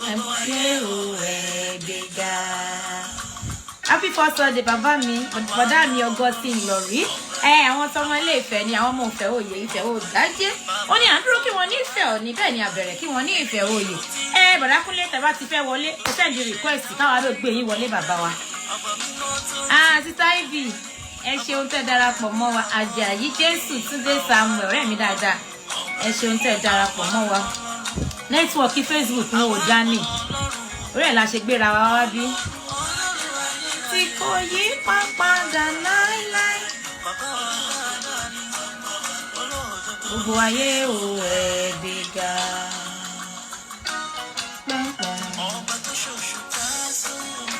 Ayé o, ẹ gbéga. Happy first Sunday, bàbá mi, bọ̀dá mi Augustine Ìlọrí. Ẹ àwọn tọmọ ilé Ifẹ̀ ni, àwọn ọmọ Ifẹ̀ òye, Ifẹ̀ òdájé. Ó ní à ń dúró kí wọ́n ní ìfẹ́ òní, bẹ́ẹ̀ ni àbẹ̀rẹ̀ kí wọ́n ní ìfẹ́ òye. Ẹ bọ̀dá Kúnlé, tẹ́ bá ti fẹ́ wọlé, ẹ send request káwa ló gbé yín wọlé, bàbá wa. Ah, Sister Ivy, ẹ ṣeun tẹ́ darapọ̀ mọ́ wa. Àjàyí Jésù Túndé Samuel, ọ̀rẹ́ mi dáadáa. Ẹ ṣeun tẹ́ darapọ̀ mọ́ wa. Network Facebook wọn ò dání. Orí ẹ̀ la ṣe gbéra wa wá bí. Tí kò yí padà láíláí. Gbogbo ayé ò, ẹ gbéga. Pẹ́pẹ́. Ọba tó ṣoṣù ká sóhun,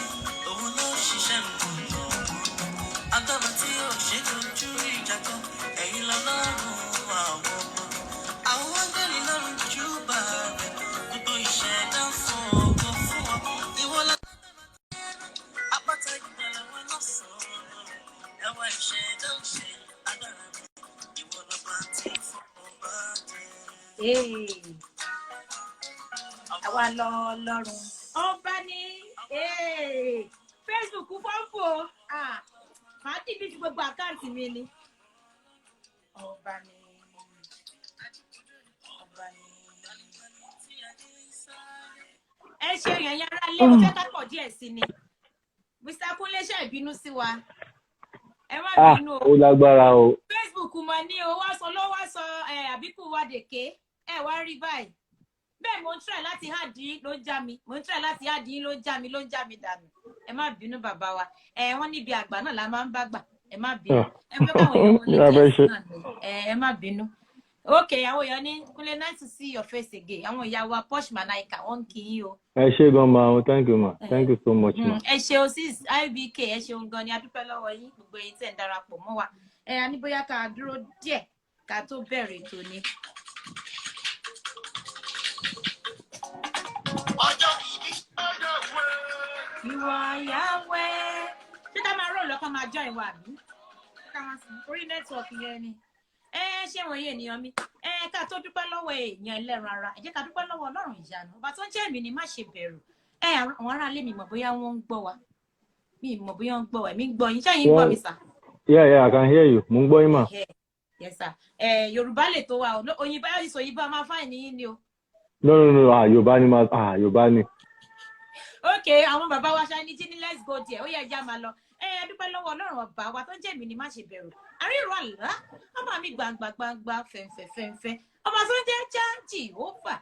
òun ló ṣiṣẹ́ mọ̀. Agbára tí ò ṣe dojú ìjà kan, ẹ̀yin lọ́lọ́run àwọn ọmọ. Àwọn áńgẹ́lì lọ́run júbà rẹ̀, gbogbo ìṣẹ̀dá fún ògo fún ọ. Ìwọ lágbára apáta ìgbàlà wa lọ́sàn-án. Ẹwà ìṣẹ̀dá ń ṣe agbára rẹ̀, ìwọ lọ́ba tí fọmọ bá jẹ. Hey. Àwa lọ lọ́run ọba ní. Hey. Facebook fọ́nfò, màá dìbì sí gbogbo account mi ni. Ọba ní, ọba ní. Ẹ ṣe èèyàn yẹn ara lé, mo fẹ́ ká pọ̀ díẹ̀ sí ni. Mr. Kúnlé, ṣe ìbínú sí wa, ẹ má Ah, bínú o. ó lágbára o. Facebook mọ ní o, wá sọ ló wá sọ ẹ àbíkú wa dèké, ẹ wá rí báyìí. Bẹ́ẹ̀ mo ń try láti add yín, ló ń já mi, mo ń try láti add yín, ló ń já mi, ló ń já mi dànù. Ẹ má bínú, bàbá wa. Ẹ wọ́n níbi àgbà náà la máa ń bá gbà. Ẹ má bínú, ẹ fẹ́ káwọn èèyàn wọlé Kí la fẹ́ díẹ̀ sí ṣe? náà ni. Ẹ má bínú. Ok, àwọn èèyàn ní, "Kúnlé, nice to see your face again." Àwọn ìyá wa Posh Malaika, wọ́n ń kí yín o. Ẹ ṣé gan ma o, thank you ma, thank you so much ma. Ẹ ṣeun, sis IBK, ẹ ṣeun gan ni, a dúpẹ́ lọ́wọ́ yín, gbogbo ẹ̀yin tẹ́ ń darapọ̀ mọ́ wa. Ẹ a ní bóyá ká dúró díẹ̀ ká tó bẹ̀rẹ̀ ètò ni. Ọjọ́ ìbí. Ìwọ Yahweh. Ṣé ká máa rò lọ́kàn máa join wa, àbí ṣé ká máa sùn orí network yẹn ni? Ẹ ṣé wọ̀nyí, ènìyàn mi. Ẹ ká tó dúpẹ́ lọ́wọ́ èèyàn ẹlẹ́ran ara, ẹ jẹ́ ká dúpẹ́ lọ́wọ́ Ọlọ́run ìyanu, ọba tó ń jẹ́ èmi ni má ṣe bẹ̀rù. Ẹ àwọn aráalé mi, mọ̀ bóyá wọ́n ń gbọ́ wa, mi mọ̀ bóyá wọ́n ń gbọ́ wa. Èmi ń gbọ́ yín, ṣáà yín ń gbọ́ mi sà? Yeah, I can hear you. Mo ń gbọ́ yín mà. Yes sir. Ẹ Yorùbá lè tó wa o, òyìnbá yóò sọ òyìnbá máa fáìn ní yín ni o. No, ah, Yorùbá ni ma, ah, Yorùbá ni. Ok, àwọn bàbá wa ṣáà ní jí ní, let's go there. Ó yẹ ẹja máa lọ. Ẹ ẹ dúpẹ́ lọ́wọ́ Ọlọ́run ọba wa tó ń jẹ́ èmi ni má ṣe bẹ̀rù, àríro àlá, ọba mi gbangba gbangba, fẹ̀ǹfẹ̀ fẹ̀ǹfẹ̀, ọba tó ń jẹ́ já Jìhófà,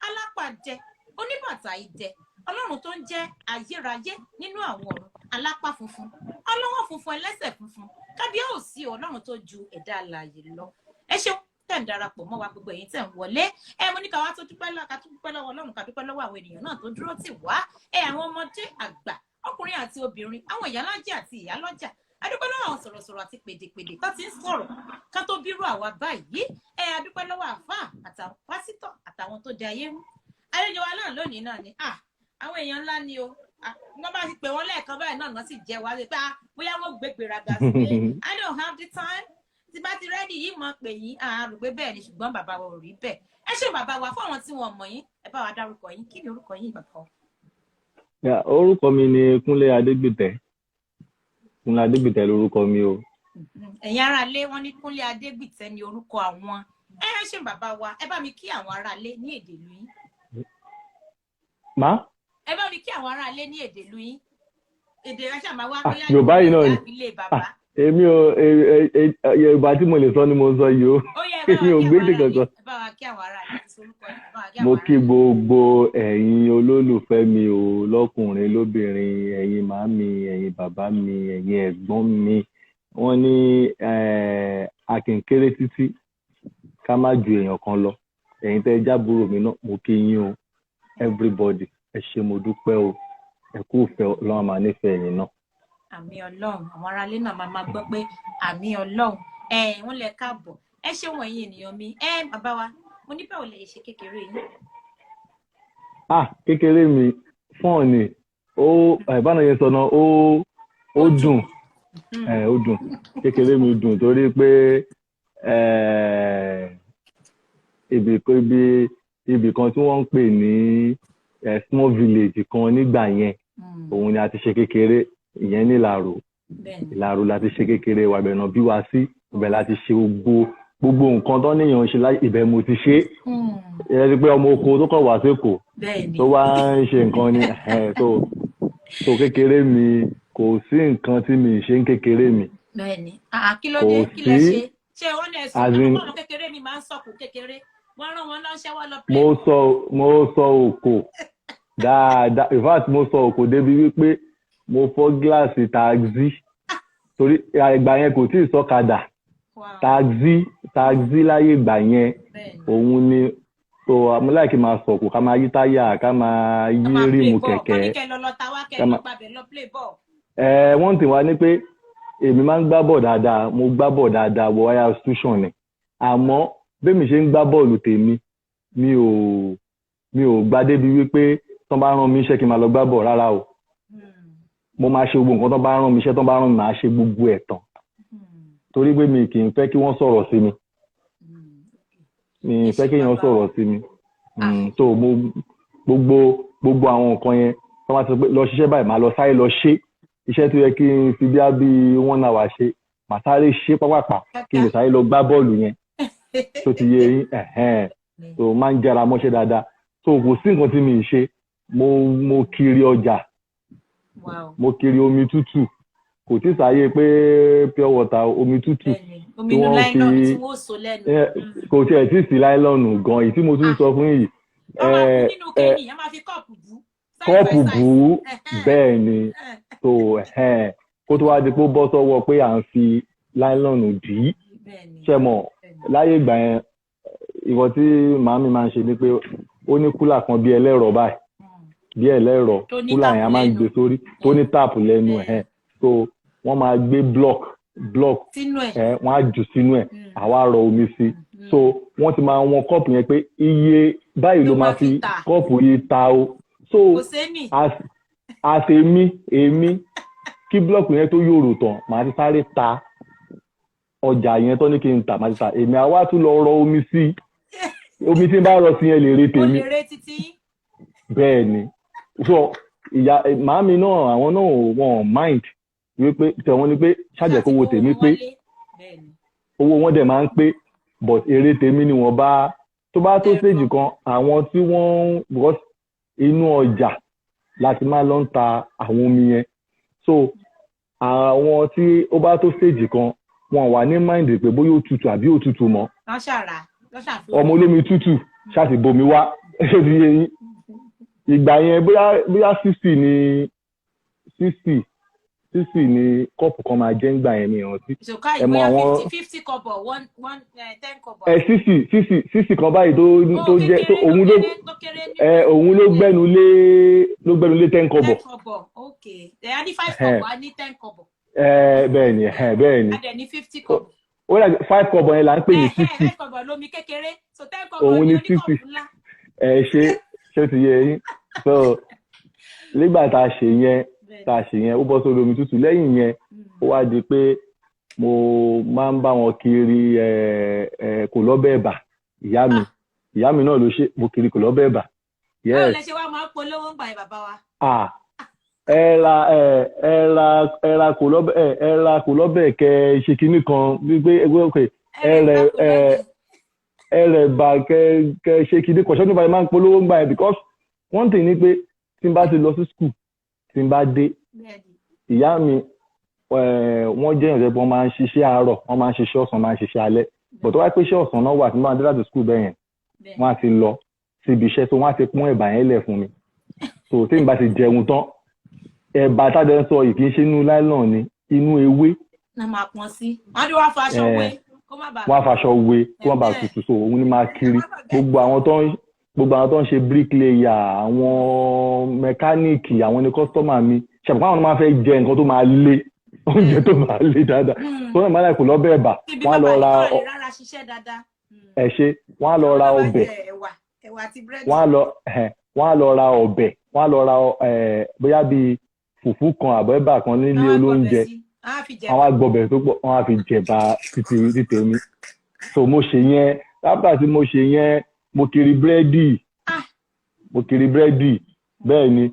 alápàdé oníbàtà idẹ, Ọlọ́run tó ń jẹ́ ayérayé nínú àwọn ọ̀run, alápá funfun, ọlọ́wọ́ funfun, ẹlẹ́sẹ̀ funfun, kábíyèsí, Ọlọ́run tó ju ẹ̀dá alààyè lọ. Ẹ ṣeun tẹ̀ ń darapọ̀ mọ́ wa, gbogbo ẹ̀yin tẹ̀ ń wọlé. Ẹ mo ní ká wá tó dúpẹ́ lọ́wọ́, ká tó dúpẹ́ lọ́wọ́ Ọlọ́run, ká dúpẹ́ lọ́wọ́ àwọn ènìyàn náà tó dúró tì wá, ẹ àwọn ọmọdé, àgbà, ọkùnrin àti obìnrin, àwọn ìyálájẹ àti ìyálọ́jà. A dúpẹ́ lọ́wọ́ àwọn sọ̀rọ̀sọ̀rọ̀ àti pèdèpèdè tó ti ń sọ̀rọ̀ ká tó bírú àwa báyìí. Ẹ a dúpẹ́ lọ́wọ́ àfáà àtàwọn pásítọ̀ àtàwọn tó di ayé mú. Àlejò wa náà lónìí náà ni, ah, àwọn èèyàn ńlá ni o. Ah, wọ́n bá ti pè wọ́n lẹ́ẹ̀kan báyìí náà sì jẹ́ wá pé, ah, bóyá wọ́n gbé gbéraga sí pé I don't have the time, tí bá ti ready yìí mọ̀ pé yín. A rò pé bẹ́ẹ̀ ni, ṣùgbọ́n bàbá wa ò rí bẹ́ẹ̀. Ẹ ṣé, bàbá wa. Fún àwọn tí wọ́n mọ̀ yín, ẹ bá wa dárúkọ yín. Kí ni orúkọ yín, bàbá wa? Yeah, orúkọ mi ni Kúnlé Adégbìtẹ́. Kúnlé Adégbìtẹ́ lorúkọ mi o. Ẹ̀yin aráalé, wọ́n ní Kúnlé Adégbìtẹ́ ní orúkọ àwọn. Ẹ ṣé, bàbá wa. Ẹ bá mi kí àwọn aráalé ní èdè ìlú yín. Má? Ẹ bá mi kí àwọn aráalé ní èdè ìlú yín, èdè rẹ ṣàmà wá. Ah, Bóyá Yorùbá yìí náà ni. Ilé bàbá. Èmi ò Yorùbá tí mo lè sọ ni mo sọ yìí o. Ó yẹ, ẹ bá Èmi wa ò kí gbédè àwọn aráalé. kankan. Ẹ bá wa kí àwọn aráalé, ti sorúkọ yín, ẹ bá wa kí Mo àwọn kí aráalé. gbogbo ẹ̀yin olólùfẹ́ mi o, lọ́kùnrin, lóbìnrin, ẹ̀yin màámi, ẹ̀yin bàbá mi, ẹ̀yin ẹ̀gbọ́n mi. Wọ́n ní akínkéré títí ká má ju èèyàn kan lọ. Ẹ̀yin tẹ́ ẹ jábúrò mi náà, mo kí yín o. Everybody, ẹ ṣé, mo dúpẹ́ o. Ẹ kú ìfẹ́, Ọlọ́run máa nífẹ̀ẹ́ ẹ̀yin náà. Àmín Ọlọ́run. Àwọn aráalé náà máa máa gbọ́ pé àmín Ọlọ́run. Ẹ wọ́n lẹ káàbọ̀. Ẹ ṣeun, ẹ̀yin ènìyàn mi. Ẹ bàbá wa, mo ní báwo lẹ ṣe kékeré yín? Ah, kékeré mi fún ọ̀nì ó ìbáná yẹn sọ náà, ó dùn. Ẹ ó dùn, kékeré mi dùn torí pé ibì kan tí wọ́n ń pè ní small village kan nígbà yẹn. Òun ni a ti ṣe kékeré ìyẹn ní Ìlàró. Ìlàró la ti ṣe kékeré wa. Ibẹ̀ náà bí wa sí, ibẹ̀ la ti ṣe gbogbo nǹkan tó níyàn ṣe láyé, ibẹ̀ mo ti ṣe. Ẹ rí i pé ọmọ oko tó kọ̀ wá sékòó tó wá ń ṣe nǹkan ni tó kékeré mi, kò sí nǹkan tí mi ṣe ń kékeré mi. Bẹ́ẹ̀ni. Ah, kí ló Kò dé? Kí lẹ sí. ṣe? Ṣé wọ́n ní ẹ̀sùn As in- àwọn ọmọ kékeré mi máa ń sọ̀kù kékeré, wọ́n rán wọn lọ́ṣẹ́, wọ́n lọ play. Mo sọ òkò dáadáa. In fact, mo sọ òkò débi wípé mo fọ́ gíláàsì taxi, torí ìgbà yẹn kò tí ì sọ́kadà. Taxi láyé ìgbà yẹn, òun ni. So mo like máa sọ̀kò, ká máa yí táyà, ká máa yí Ká máa play rim ball. Wọ́n ní kẹ̀kẹ́. kẹ́ lọ lọ ta wá, kẹ́ Ká lọ gbàbẹ̀ lọ play ball. Ẹ wọ́n ti wá ní pé èmi máa ń gbá bọ̀ dáadáa. Mo gbá bọ̀ dáadáa wọ higher institution ni, àmọ́ bẹ́ẹ̀ mi ṣe ń gbá bọ́ọ̀lù tèmi, mi ò gbá débi wípé tán bá rán mi iṣẹ́ kí n máa lọ gbá bọ̀, rárá o. Mo máa ṣe gbogbo nǹkan tán bá rán mi iṣẹ́, tán bá rán mi, máa ṣe gbogbo ẹ̀ tán, torí pé mi kì í fẹ́ kí wọ́n sọ̀rọ̀ sí mi. Mi ì fẹ́ kí èèyàn sọ̀rọ̀ sí mi. So mo gbogbo àwọn nǹkan yẹn, tán bá ti sọ pé lọ ṣiṣẹ́ báyìí, màá lọ sáré lọ ṣe iṣẹ́ tó yẹ kí n fi bí 1 hour ṣe, màá sáré ṣe pápápá kí n lè sáré lọ gbá bọ́ọ̀lù yẹn. Tó ti yé yín? Ẹ̀hẹ́n. So máa ń jẹra mọ́ṣẹ́ dáadáa. So kò sí nǹkan tí mi ì ṣe. Mo kiri ọjà. Mo kiri omi tútù. Kò tí sáyé pé pure water, omi tútù Bẹ́ẹ̀ni, omi tí inú wọ́n nylon fi tí wọ́n so lẹ́nu. Kò tiẹ̀ tí sí nylon gan èyí tí mo tún sọ fún yìí. Wọ́n máa bù nínú kéènì, wọ́n máa fi kọ́ọ̀pù bù. Size Kọ́ọ̀pù by size. bù ú. Bẹ́ẹ̀ ni. So kó tó wá di pé ó bọ́ sọ́wọ́ pé à ń fi nylon dì í. Ṣe mọ̀, láyé ìgbà yẹn, ìwọ tí màámi máa ń ṣe ni pé ó ní cooler kan bí ẹlẹ́rọ báyìí, bí ẹlẹ́rọ. Tó ní Cooler yẹn a tap máa ń lẹ́nu. gbé sórí, tó ní tap lẹ́nu ẹ̀. So wọ́n máa gbé block Sínú ẹ̀. Ẹ̀ wọ́n á jù sínú ẹ̀, àwa rọ omi sí. So wọ́n ti máa wọn kọ́ọ̀pù yẹn pé iye báyìí ló Ló máa máa fi fi tà. kọ́ọ̀pù yìí ta o. So Kò sẹ́nì. as èmi, kí block yẹn tó yòrò tán, màá ti sáré ta ọjà yẹn tó ní kí n tà, màá ti ta. Èmi àwa tún lọ rọ omi sí. Omi tí n bá rọ sí yẹn lè rí Ó tèmi. lè ré títí. Bẹ́ẹ̀ ni. So ìyá màámi náà, àwọn náà wọn ò mind wípé tẹ̀wọ́n ni pé ṣàjẹ́ kówó tèmi pé. Owó wọn dẹ̀ máa ń pé, but èrè tèmi ni wọ́n bá tó bá tó stage kan, àwọn tí wọ́n ń, because inú ọjà láti máa lọ ń ta àwọn omi yẹn. So àwọn tí ó bá tó stage kan, wọn wà ní mind pé bóyá ó tutù àbí ó tutù mọ́. Wọ́n ṣàrà wọ́n ṣàfihàn. Ọmọ olómi tútù ṣáàtì bomi wá. Ṣé ti yé yín? Ìgbà yẹn, bóyá 60 ni, 60 ni kọ́ọ̀pù kan máa jẹ́ ńgbà yẹn, mi ìrántí. Ìṣòká Ẹ mọ ìbóyá àwọn- 50 kọ́bọ̀, one one 10 kọ́bọ̀. Ẹ 60 kan báyìí tó jẹ́ tó òun ló tó kéré ní ẹ òun ló gbẹ́nu lé 10 kọ́bọ̀. 10 kọ́bọ̀, ok. Ẹ a ní 5 kọ́bọ̀, a ní 10 kọ́bọ̀. Ẹ bẹ́ẹ̀ ni, ẹ bẹ́ẹ̀ ni. A dẹ̀ ní 50 kọ́bọ̀. Ó dà, 5 kọ́bọ̀ yẹn là ń pè ní 60. 5 kọ́bọ̀ lómi kékeré, so 10 kọ́bọ̀ Òun ní ni 60. oníkọ̀ọ̀pù ńlá. Ẹ ṣe ti yé yín? So nígbà tá a ṣe yẹn, tá a ṣe yẹn, ó bọ́ sórí omi tútù. Lẹ́yìn yẹn, ó wá di pé mo máa ń bá wọn kiri ẹ ẹ kò lọ́bẹ̀ ẹ̀bà. Ìyá mi náà ló ṣe, mo kiri kò lọ́bẹ̀ ẹ̀bà. Báwo Yes. lẹ ṣe wá máa ń polówó ń gbà yẹn, bàbá wa? Ah, ẹ ra ẹ ẹ ra ẹ ra kò lọ́bẹ̀, ẹ ra kò lọ́bẹ̀, kẹ ṣe kinní kan wípé ẹgbẹ́ òkè ẹ rẹ ẹ rẹ bà kẹ kẹ ṣe kinní kan. Ṣọ́nù báyìí máa ń polówó ń gbà yẹn, because one thing ni pé tí n bá ti lọ sí school, tí n bá dé, ìyá mi, wọ́n jẹ́ ìrẹsì, wọ́n máa ń ṣiṣẹ́ àárọ̀, wọ́n máa ń ṣiṣẹ́ ọ̀sán, máa ń ṣiṣẹ́ alẹ́. But tó wáá pé iṣẹ́ ọ̀sán náà wà, tí wọ́n máa dé láti school bẹ́ẹ̀ yẹn, wọ́n á ti lọ síbi iṣẹ́, tó wọ́n á ti pọ́n ẹ̀bà yẹn lẹ̀ fún mi. So tí n bá ti jẹun tán, ẹ̀bà tájọ ń sọ yìí kì í ṣe inú nylon ni, inú ewé. Náà máa pọn sí, wọ́n á dé wá faṣọ wé kó má bàa Wọ́n á faṣọ wé kó má bàa tutù. So òun ni máa kiri. Gbogbo àwọn tó ń ṣe bricklayer, àwọn mẹkáníìkì, àwọn ni customer mi. Ṣàpọ̀ àwọn máa fẹ́ jẹ nǹkan tó máa le, oúnjẹ tó máa le dáadáa, tó náà máa láì kò lọ́bẹ̀ ẹ̀bà. Síbi Wọ́n á lọ bàbá ra yìí kọ́ lè rárá ṣiṣẹ́ dáadáa. Ẹ ṣe, wọ́n á lọ ra Wọ́n bá ọbẹ̀. jẹ ẹ̀wà, ẹ̀wà àti búrẹ́dì. Wọ́n á lọ ra ọbẹ̀, wọ́n á lọ ra bóyá bíi fùfú kan àbọ̀ ẹ̀bà kan nílé Wọ́n á gbọbẹ̀ olóúnjẹ. sí, wọ́n á fi jẹ. Àwọn agbọbẹ̀ tó pọ̀, wọ́n á fi jẹ̀bà títí títí mi. So mo ṣe yẹn. After tí mo ṣe yẹn, mo kiri búrẹ́dì. Ah. Mo kiri búrẹ́dì. Bẹ́ẹ̀ ni,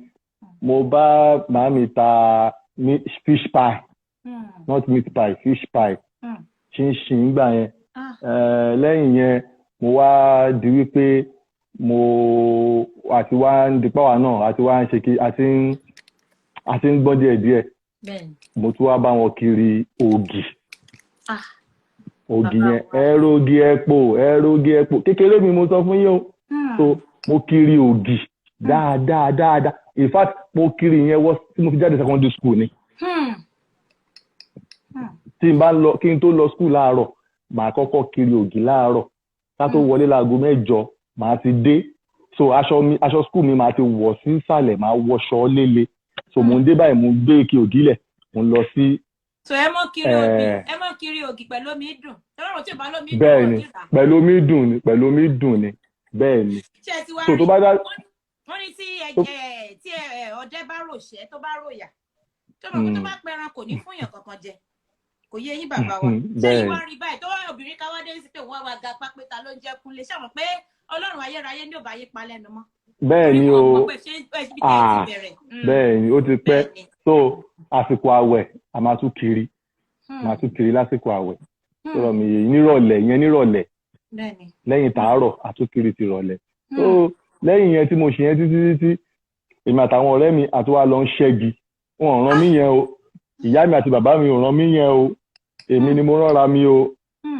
mo bá màámi ta ní fish pie, not meat pie, fish pie, chinchin nígbà yẹn. Lẹ́yìn yẹn, mo wá di wípé mo àti wá ń di páwà náà, àti wá ń ṣe kí àti ń gbọ́n díẹ̀díẹ̀. Mo tún wá bá wọn kiri ògì. Ògì Bàbá yẹn, wa. Ẹrógì ẹ̀pò, ẹrógì ẹ̀pò kékeré mi, mo sọ fún yín o. So mo kiri ògì dáadáa dáadáa. In fact, mo kiri yẹn wọ tí mo fi jáde secondary school ni. Tí n bá lọ, kí n tó lọ school láàárọ̀, màá kọ́kọ́ kiri ògì láàárọ̀. Ká tó wọlé láago 8, màá ti dé. So aṣọ mi, aṣọ school mi, màá ti wọ̀ sí ìsàlẹ̀, màá wọṣọ léle. So mò ń dé báyìí, mo gbé ike ògì lẹ̀, mo ń lọ sí. So ẹ mọ kiri ògì, ẹ mọ kiri ògì pẹ̀lú omi dùn, tọ́lọ́run tí ò bá lómi dùn. Bẹ́ẹ̀ ni. Ògì rà. Pẹ̀lú omi dùn ni, pẹ̀lú omi dùn ni, bẹ́ẹ̀ ni. Ṣé ẹ ti wá So rí tó bá dá wọ́n ní tí ẹ ẹ tí ẹ ọdẹ bá ròṣẹ́, tó bá ròyà, tó mọ̀ pé tó bá pẹran, kò ní fún yàn kankan jẹ. Kò yé yín, bàbá wa? Ṣé yín wá rí báyìí tó wá obìnrin ká wá dé sí pé wọ́n wá ga pápẹ́, ta ló ń jẹ́ Kúnlé? Ṣé àwọn pé Ọlọ́run ayérayé ní ò bá yí pa lẹ́nu mọ́? Bẹ́ẹ̀ ni Torí o. wọ́n mọ̀ pé ṣé ẹ ibi tẹ́ ẹ ti Ah, bẹ̀rẹ̀. Bẹ́ẹ̀ ni, ó ti pẹ́. Bẹ́ẹ̀ ni. So àsìkò àwẹ̀, a máa tún kiri, máa tún kiri lásìkò àwẹ̀. Sọ̀rọ̀ mi yìí nírọ̀lẹ́ yẹn, nírọ̀lẹ́, lẹ́yìn tàárọ̀, àtúnkiri ti rọ̀lẹ́. So lẹ́yìn yẹn tí mo ṣe yẹn títí títí, èmi àtàwọn ọ̀rẹ́ mi àti wa lọ ń ṣẹ́gi. Wọn ò rán mí yẹn o, ìyá mi àti bàbá mi ò rán mí yẹn o, èmi ni mo ránra mi o.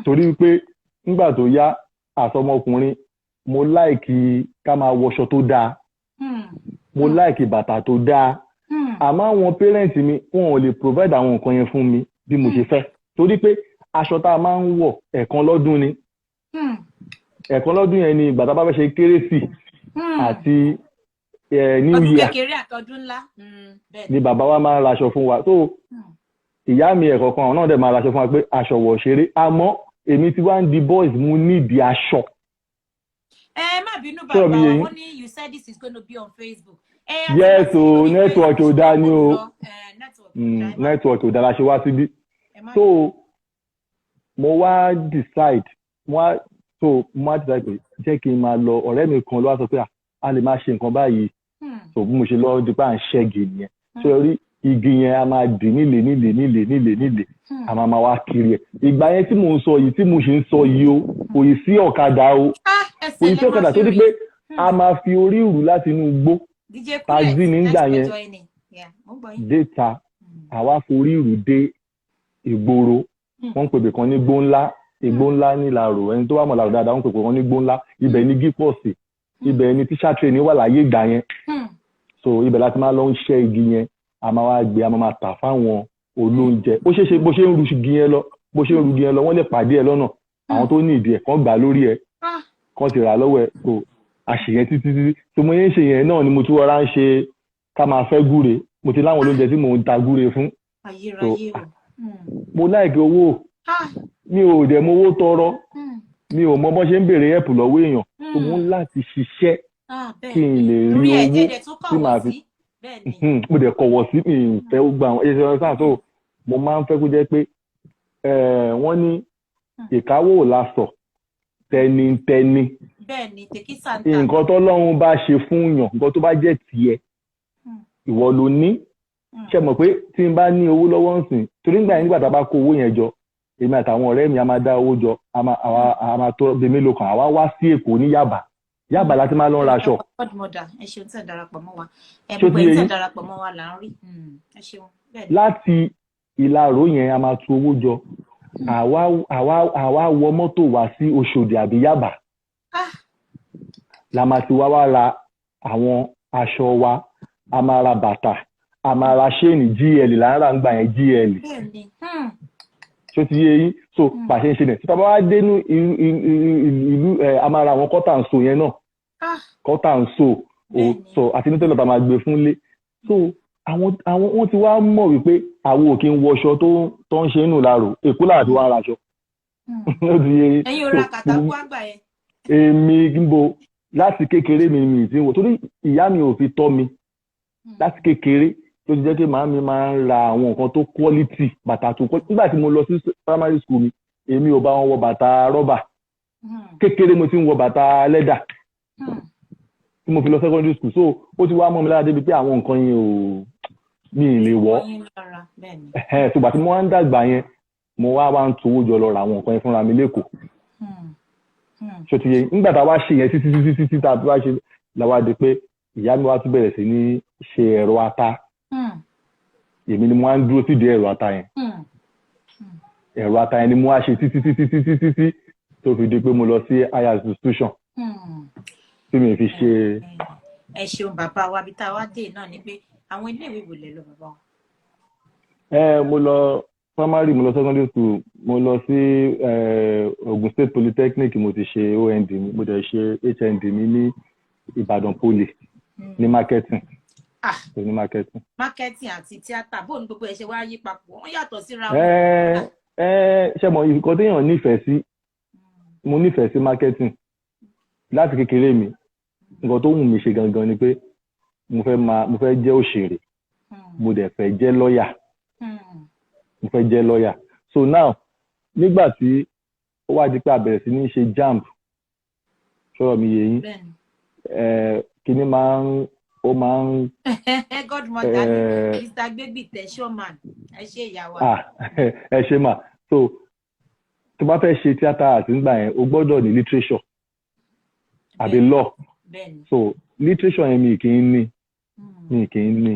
Torí pé nígbà tó yá, àsọmọkùnrin, mo like ká máa wọṣọ tó dáa, mo like bàtà tó dáa. Àmọ́ àwọn parents mi, wọn ò lè provide àwọn nǹkan yẹn fún mi bí mo ṣe fẹ́, torí pé aṣọ tá a máa ń wọ̀, ẹ̀ẹ̀kan lọ́dún ni. Ẹ̀ẹ̀kan lọ́dún yẹn ni ìgbà tá a bá fẹ́ ṣe Kérésì àti New Ọdún Year kékeré àtọdún ńlá. Bẹ́ẹ̀ ni bàbá wa máa ń raṣọ fún wa. So ìyá mi, ẹ̀kọ̀ọ̀kan, àwọn náà dẹ̀ máa raṣọ fún wa pé aṣọ wọ̀ ṣeré. Àmọ́ èmi ti wá ń di boys, mo nídìí aṣọ. Ẹ má bínú, Sọ̀rọ̀ bàbá mi wa. yé yín? Wọ́n ní you said this is gonna be on Facebook. Ẹ a ti Yes lọ sí o, orí network Facebook, ò dáa ní o. ṣùgbọ́n kò lọ. Network ò dáa, ẹ má Network ò dáa la ṣe wá síbí. Ẹ má So mo wá decide, mo wá decide pé jẹ́ kí n máa lọ. Ọ̀rẹ́ mi kan ló wá sọ pé, "Ah, a lè máa ṣe nǹkan báyìí." So bí mo ṣe lọ di pé à ń ṣẹ́gi nìyẹn. So rí igi yẹn, a máa dì nílé nílé nílé nílé nílé, a máa máa wá kiri ẹ̀. Ìgbà yẹn tí mò ń sọ yìí, tí mo ṣe ń sọ yìí o, kò yìí sí ọ̀kadà o. Ah, Kò ẹsẹ̀ yìí sí lẹ ọ̀kadà máa tó fi di rìn. pé a máa fi orí rù láti inú igbó. DJ Taxi Kulet, nígbà thanks for yẹn. joining. Yeah, mo ń gbọ́ yín. Déta, àwa forí rù dé ìgboro. Wọ́n ń pè ibì kan ní Igbó Ńlá, Igbó Ńlá ní Ìlarò. Ẹni tó bá mọ̀ Ìlarò dáadáa, wọ́n ń pè kan ní Igbó Ńlá. Ibẹ̀ ní gípọ̀sì, ibẹ̀ ní teacher training wà láyé ìgbà yẹn. So ibẹ̀ láti máa lọ ń ṣẹ́ igi yẹn. A máa wá gbé, a máa máa tà fáwọn olóúnjẹ. Ó ṣeé ṣe, bó ṣe ń ru igi yẹn lọ, bó ṣe ń ru igi yẹn lọ, wọ́n lè pàdé ẹ lọ́nà, àwọn tó ní ìdí ẹ̀ kàn gbà lórí ẹ, kàn ti rà lọ́wọ́ ẹ. So àṣeyẹn títí títí. So mo yẹn ń ṣe yẹn náà ni mo tún rọra ń ṣe ká máa fẹ́ gúre. Mo ti láwọn olóúnjẹ tí mò ń ta gúre fún. Ayérayé o. Mo like owó. Mi ò dẹ̀ mọ owó tọrọ. Mi ò mọ bọ́n ṣe ń béèrè help lọ́wọ́ èèyàn. So mo ń láti ṣiṣẹ́ Ah, bẹ́ẹ̀ kí n lè rí Torí ẹ̀ owó jẹ́jẹ́ tó tí màá kọ̀wọ̀ fi sí. Bẹ́ẹ̀ ni. Mo dẹ̀ kọ̀wọ̀ sí mi, ìfẹ́ ó gba àwọn ẹ̀ṣẹ̀ sáà. So mo máa ń fẹ́ kó jẹ́ pé wọ́n ní ìkáwó ò lásọ̀ tẹnitẹni. Bẹ́ẹ̀ ni, tèkísà ń tà. Nǹkan tọ́lọ́run bá ṣe fún yàn, nǹkan tó bá jẹ́ tiẹ̀, ìwọ ló ní. Ṣe mọ̀ pé tí n bá ní owó lọ́wọ́ ń sìn, torí nígbà yẹn, nígbà tá a bá kó owó yẹn jọ, èmi àtàwọn ọ̀rẹ́ mi, a máa dá owó jọ, a máa tó bíi mélòó kan, àwa wá sí Èkó ní Yaba. Yaba láti máa lọ ra aṣọ. Godmother, ẹ ṣeun tẹ̀ darapọ̀ mọ́ wa. Ẹ Ṣó gbogbo ti ẹ̀yin yé tẹ̀ yín? darapọ̀ mọ́ wa là ń rí. Ẹ ṣeun. Bẹ́ẹ̀ ni. Láti Ìlaró yẹn, a máa tu owó jọ, àwa wọ mọ́tò wá sí Òṣòdì àbí Yaba la máa ti wá wá ra àwọn aṣọ wa. A máa ra bàtà, a máa ra chain, GL là ń rà ń gbà yẹn, GL. Bẹ́ẹ̀ ni. Ṣó ti yé yín? So pàṣẹ ń ṣe nẹ̀ tí bàbá wa dé ní ìlú ẹ, a máa ra àwọn cut and sew yẹn náà, cut and sew o. So àti nítorí ọ̀tá máa gbé fún lé. So àwọn wọ́n ti wá mọ̀ wípé àwọn ò kí ń wọṣọ tó ń ṣe nù Ìlaró. Èkó làwọn ti wá ń raṣọ. Ó ti yé yín? Ẹ̀yin ò So, ra kàtà kú àgbà yẹn. Èmi ń bo láti kékeré mi, mi ti ń wò, torí ìyá mi ò fi tọ́ mi láti kékeré, tó ti jẹ́ pé màá mi máa ń ra àwọn nǹkan tó quality, bàtà tó quality. Nígbà tí mo lọ sí primary school mi, èmi ò bá wọn wọ bàtà rọ́bà. Kékeré mo ti ń wọ bàtà lẹ́dà. Tí mo fi lọ secondary school, so ó ti wá mọ́ mi lára débi pé àwọn nǹkan yẹn ò mi ì lè wọ̀. Wọ́n yín lára, bẹ́ẹ̀ ni. Ẹ̀hẹ́n, ṣùgbọ́n tí mo wá ń dàgbà yẹn, mo wá wá ń towó jọ lọ ra àwọn nǹkan yẹn fúnra mi lẹ́kọ̀ọ́. Ṣó ti yé? Nígbà tá a wá ṣe yẹn títí títí títí tá a fi wá ṣe, la wá di pé ìyá mi wá tún bẹ̀rẹ̀ sí ní ṣe ẹ̀rọ ata. Èmi ni mo wá ń dúró sídìí ẹ̀rọ ata yẹn. Ẹ̀rọ ata yẹn ni mo wá ṣe títí títí títí títí tó fi di pé mo lọ sí higher institution tí mi fi ṣe. Ẹ ṣeun, bàbá wa. Bí tá a wá dé náà ni pé àwọn iléèwé wò lẹ lọ, bàbá wa? Ẹ mo lọ primary, mo lọ secondary school, mo lọ sí Ogun State Polytechnic. Mo ti ṣe OND mi, mo dẹ̀ ṣe HND mi ní Ìbàdàn Poly ní marketing. Ah. Ní marketing. Marketing àti tíátà, bóun gbogbo ẹ ṣe wá yí papọ̀, wọ́n yàtọ̀ síra wọn. Ẹ ẹ ṣe mọ nǹkan téèyàn nífẹ̀ẹ́ sí. Mo nífẹ̀ẹ́ sí marketing láti kékeré mi. Nǹkan tó wù mí ṣe gangan ni pé mo fẹ́ jẹ́ òṣèré. Mo dẹ̀ fẹ́ jẹ́ lọ́yà. Mo fẹ́ jẹ́ lọ́yà. So now, nígbà tí ó wá di pé a bẹ̀rẹ̀ sí ní ṣe JAMB, sọ̀rọ̀ mi yé yín? Bẹ́ẹ̀ni. Ẹ kíní máa ń ó máa ń Godmother ni Mr. Gbégbìtẹ̀ showman, ẹ ṣe, ìyá wa. Ah, ẹ ṣe mà. So tó bá fẹ́ ṣe theatre art nígbà yẹn, o gbọ́dọ̀ ní literature àbí law. So literature yẹn, mi kì í ní. Mi kì í ní.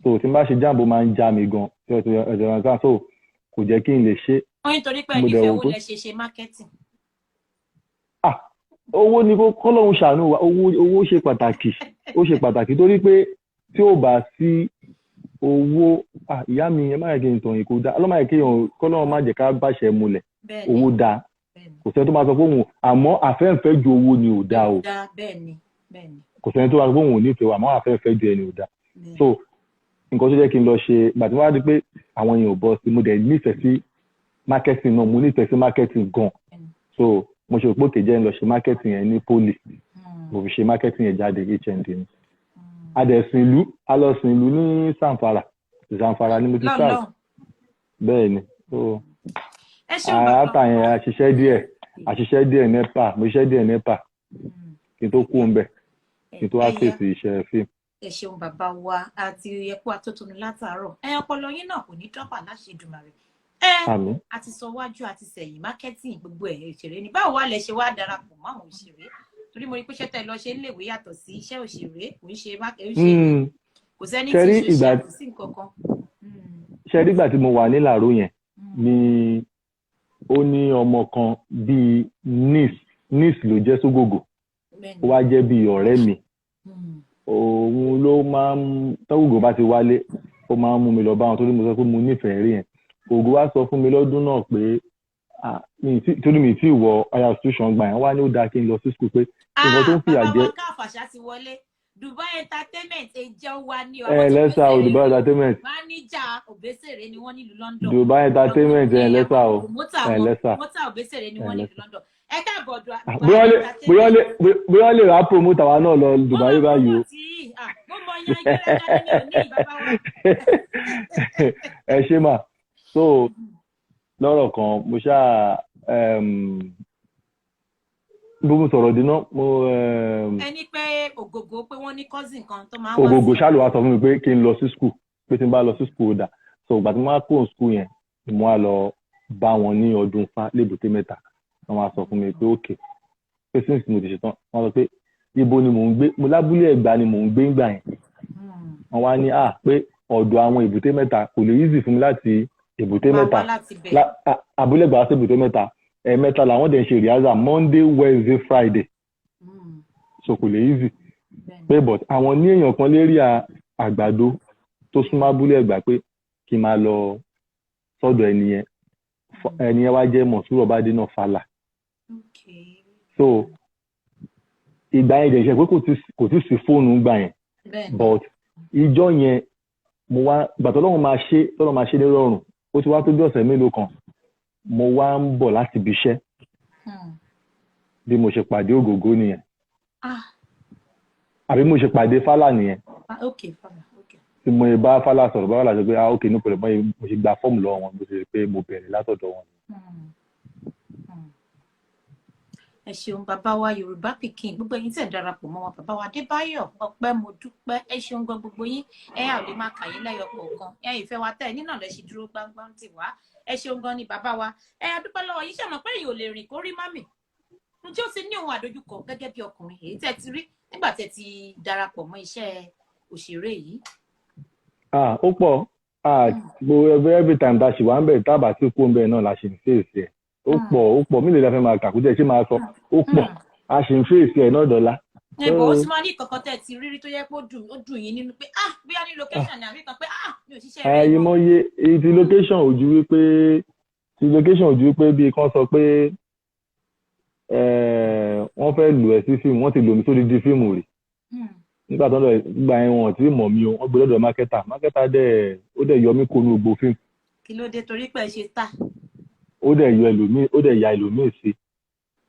So tí n bá ṣe JAMB, ó máa ń já mi gan. Ṣé ẹ ti understand? So kò jẹ́ kí n lè ṣe. Wọ́n nítorí pé Mo dẹ̀ nífẹ̀ẹ́ wò owó pé lẹ ṣe ṣe marketing. Ah, owó ni kó kọ́lọ́hún ṣàánú wa. Owó ṣe pàtàkì, ó ṣe pàtàkì, torí pé tí ò bá sí owó, ah, ìyá mi, ẹ má yẹ kí n tàn yín, kó dá ọlọ́mọ yẹ kí èèyàn kọ́lọ́hún má jẹ́ ká bàṣẹ múlẹ̀. Owó dáa. Kò sẹ́ni tó máa sọ pé òun, àmọ́ àfẹ́ǹfẹ́ ju owó ni ò dáa o. Dá, bẹ́ẹ̀ni. Kò sẹ́ni tó máa sọ pé òun ò nífẹ̀ẹ́ wa, àmọ́ àfẹ́ǹfẹ́ ju ẹni ò dáa. So nǹkan tó jẹ́ kí n lọ ṣe ìgbà tí wọ́n á di pé àwọn èèyàn ò bọ́ sí, mo dẹ̀ nífẹ̀ẹ́ sí marketing náà, mo nífẹ̀ẹ́ sí marketing gan. So mo ṣe òpó kejì ẹ̀ ń lọ ṣe marketing yẹn ní poly. Mo fi ṣe marketing yẹn jáde, HND ni. A dẹ̀ sìn ìlú, a lọ sìn ìlú ní Zamfara. Zamfara ni mo ti start. Lọ́nà. Bẹ́ẹ̀ ni. So Ẹ ṣeun, bàbá. After yẹn, a ṣiṣẹ́ díẹ̀ NEPA, mo ṣiṣẹ́ díẹ̀ NEPA kí n tó kú ń bẹ̀, kí n tó wá fèsì iṣẹ́ fíìmù. Ẹ ṣeun, bàbá wa, àti ẹkú atótónu látàárọ̀. Ẹ ọpọlọ yín náà kò ní dọ́pà láṣẹ Èdùmàrè. Ẹ Àmín. A ti sọ wájú àti sẹ̀yìn, marketing, gbogbo ẹ̀, òṣèré ni. Báwo wá lẹ ṣe wá darapọ̀ mọ́ àwọn òṣèré? Torí mo rí pé iṣẹ́ tẹ́ lọ ṣe ń léwé yàtọ̀ sí iṣẹ́ òṣèré, kò ń ṣe kò ń ṣe kò sẹ́ni tí Ṣe rí ṣe kò sí nǹkan kan. Ṣe rí ìgbà tí mo wà ní Ìlàró yẹn ni ó ní ọmọ kan bíi niece ló jẹ́ sógògò. Ó wá jẹ́ bíi ọ̀rẹ́ mi. Òun ló máa ń tọ́gògò bá ti wálé, ó máa ń mú mi lọ bá wọn, torí mo sọ pé mo nífẹ̀ẹ́ rí yẹn. Ògo wá sọ fún mi lọ́dún náà pé, ah, mi ì tí- torí mi ì tí wọ higher institution gbà yẹn, wá ní ó dáa kí n lọ sí school, pé nǹkan tó ń fìyà Bàbá jẹ wa káfàṣà ti wọlé, Dubai Entertainment, ẹjọ wa ní Ẹ lẹ́sà o, Dubai Entertainment. Máníjà Òbésèré ni wọ́n nílùú London. Dubai Entertainment, ẹ lẹ́sà o. Promoter Ẹ wọn, lẹ́sà. promoter Òbésèré ni Ẹ wọ́n nílùú lẹ́sà. London. Ẹ káàbọ̀, Dubai Bóyá lè bóyá lè bóyá lè rà promote àwa náà lọ Dubai báyìí o. Mo mọ yan ìgbéraga ní òní, bàbá wa. Ẹ ṣe mà. So lọ́rọ̀ kan, mo ṣáà bí mo sọ̀rọ̀ dínà mo Ẹni pé Ògògó, pé wọ́n ní cousin kan tó máa ń wá Ògògò sí ṣáà ló wá sọ fún mi pé kí n lọ sí school, pé tí n bá lọ sí school, ó dà. So ìgbà tí mo wá kó school yẹn, mo wá lọ bá wọn ní ọdún fá lébùté mẹ́ta. Wọ́n wá sọ fún mi pé okay, pé since mo ti ṣetán, wọ́n sọ pé ibo ni mò ń gbé. Mo lábúlé Ẹ̀gbá ni mò ń gbé ńgbà yẹn. Wọ́n wá ní, ah, pé ọ̀dọ̀ àwọn Èbúté Mẹ́ta kò lè easy fún mi láti Èbúté Máa Mẹ́ta wá láti bẹ̀. Abúlé Ẹ̀gbá wá sí Èbúté Mẹ́ta, ẹ̀ẹ̀mẹ́ta làwọn dẹ̀ ń ṣe rehearsal, Monday, Wednesday, Friday. So kò lè easy. Pé but àwọn ní èèyàn kan lérí Àgbàdo tó súnmọ́ Abúlé Ẹ̀gbá, pé kí n máa lọ sọ́dọ̀ ẹni yẹn. Ẹni yẹn wá jẹ́ Mọ̀súrù Ọbádénà Fàlà. So ìgbà yẹn dẹ̀ ṣe pé kò tí sí fóònù gbà yẹn. But ìjọ yẹn mo wá ìgbà tó lọ́run máa ṣe, tọ́lọ́run máa ṣe ní rọrùn, ó ti wá tó bí ọ̀sẹ̀ mélòó kan, mo wá ń bọ̀ láti ibi iṣẹ́. Bí mo ṣe pàdé Ògògó nìyẹn. Ah. Àbí mo ṣe pàdé Fálà nìyẹn. Ah, okay, Fàlà, okay. Tí mo bá Fálà sọ̀rọ̀, bá Fálà sọ pé, ah, okay, no problem. Mo ṣe gba fọ́ọ̀mù lọ́wọ́ wọn, bó ṣe pé mo bẹ̀rẹ̀ látọ̀dọ̀ wọn. Ẹ ṣeun, bàbá wa Yorùbá Pikin. Gbogbo ẹ̀yin tẹ́ darapọ̀ mọ́ wọn, bàbá wa Adébáyọ̀ Ọpẹ́, mo dúpẹ́, ẹ ṣeun gan gbogbo yín. Ẹ à lè máa kà yín lẹ́yọ kọ̀ọ̀kan. Ẹ ìfẹ́ wa tẹ́ ẹ nínà lẹ ṣe dúró gbángbáng tì wá. Ẹ ṣeun gan ni, bàbá wa. Ẹ a dúpẹ́ lọ́wọ́ yín. Ṣe mọ̀ pé èyí ò lè rìn kó rí mami? Ǹjẹ́ ó ti ní ohun àdójúkọ gẹ́gẹ́ bí ọkùnrin èyí tẹ́ ti rí nígbà tẹ́ ti darapọ̀ mọ́ iṣẹ́ òṣèré yìí? Ah, ó pọ̀. Ah, gbogbo every time tá a ṣì wà ń bẹ̀, tábà tí kú ń bẹ̀ náà la ṣì ń face ẹ̀. Ó pọ̀, ó pọ̀. Mí lè la fẹ́ máa kà kó jẹ́ ṣé máa sọ. Ó pọ̀, a ṣì ń face ẹ̀ náà dọ́là. Ẹ bọ̀, ó sì máa ní ìkọ̀kọ̀ tẹ́ ti rírí tó yẹ pé ó dùn yín nínú pé, ah, bóyá ní location ni àbí kan pé, ah, mi ò ṣiṣẹ́ rẹ̀. Ẹyin mọ iye èyí ti location ò ju wípé ti location ò ju wípé bí kan sọ pé wọ́n fẹ́ lò ẹ́ sí fíìmù. Wọ́n ti lò mí sórí di fíìmù rè. Nígbà tó ń lọ gbà yẹn, wọn ò tí ì mọ̀ mí o. Wọ́n gbé lọ́dọ̀ marketer. Marketer dẹ̀, ó dẹ̀ yọ mí kó nu gbogbo fíìmù. Kí ló dé? Torí pé ẹ ṣe ta? Ó dẹ̀ yọ ẹlòmíì, ó dẹ̀ ya ẹlòmíì sí.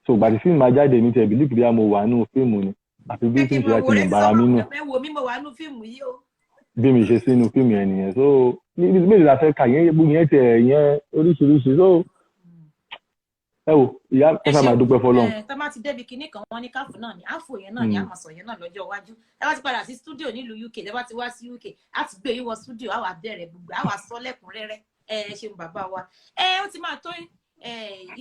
So ìgbà tí fíìmù máa jáde ní tiẹ̀ believe bí mo wà nínú fíìmù ni, àfi bí fíìmù ṣe láti mọ̀ bára mi nù. Ẹ wo mi, mo wà nínú fíìmù yìí o. Bí mi ṣe sínú fíìmù yẹn nìyẹn. So ní méjì la fẹ́ kà yẹn, gbogbo yẹn tiẹ̀ yẹn oríṣiríṣi. So ẹ wo ìyá, ẹ sábà dúpẹ́ fọlọ́run. Ẹ tó bá ti débi kinní kan, wọn ní káfù náà ní àfò yẹn náà ní àmọ̀sọ̀ yẹn náà lọ́jọ́ iwájú. Ẹ bá ti padà sí studio nílùú UK, ẹ bá ti wá sí UK, á ti gbé yín wọ studio, á wà bẹ̀rẹ̀ gbogbo, á wà sọ lẹ́kùnrẹ́rẹ́. Ẹ ṣeun, bàbá wa. Ẹ ó ti máa tó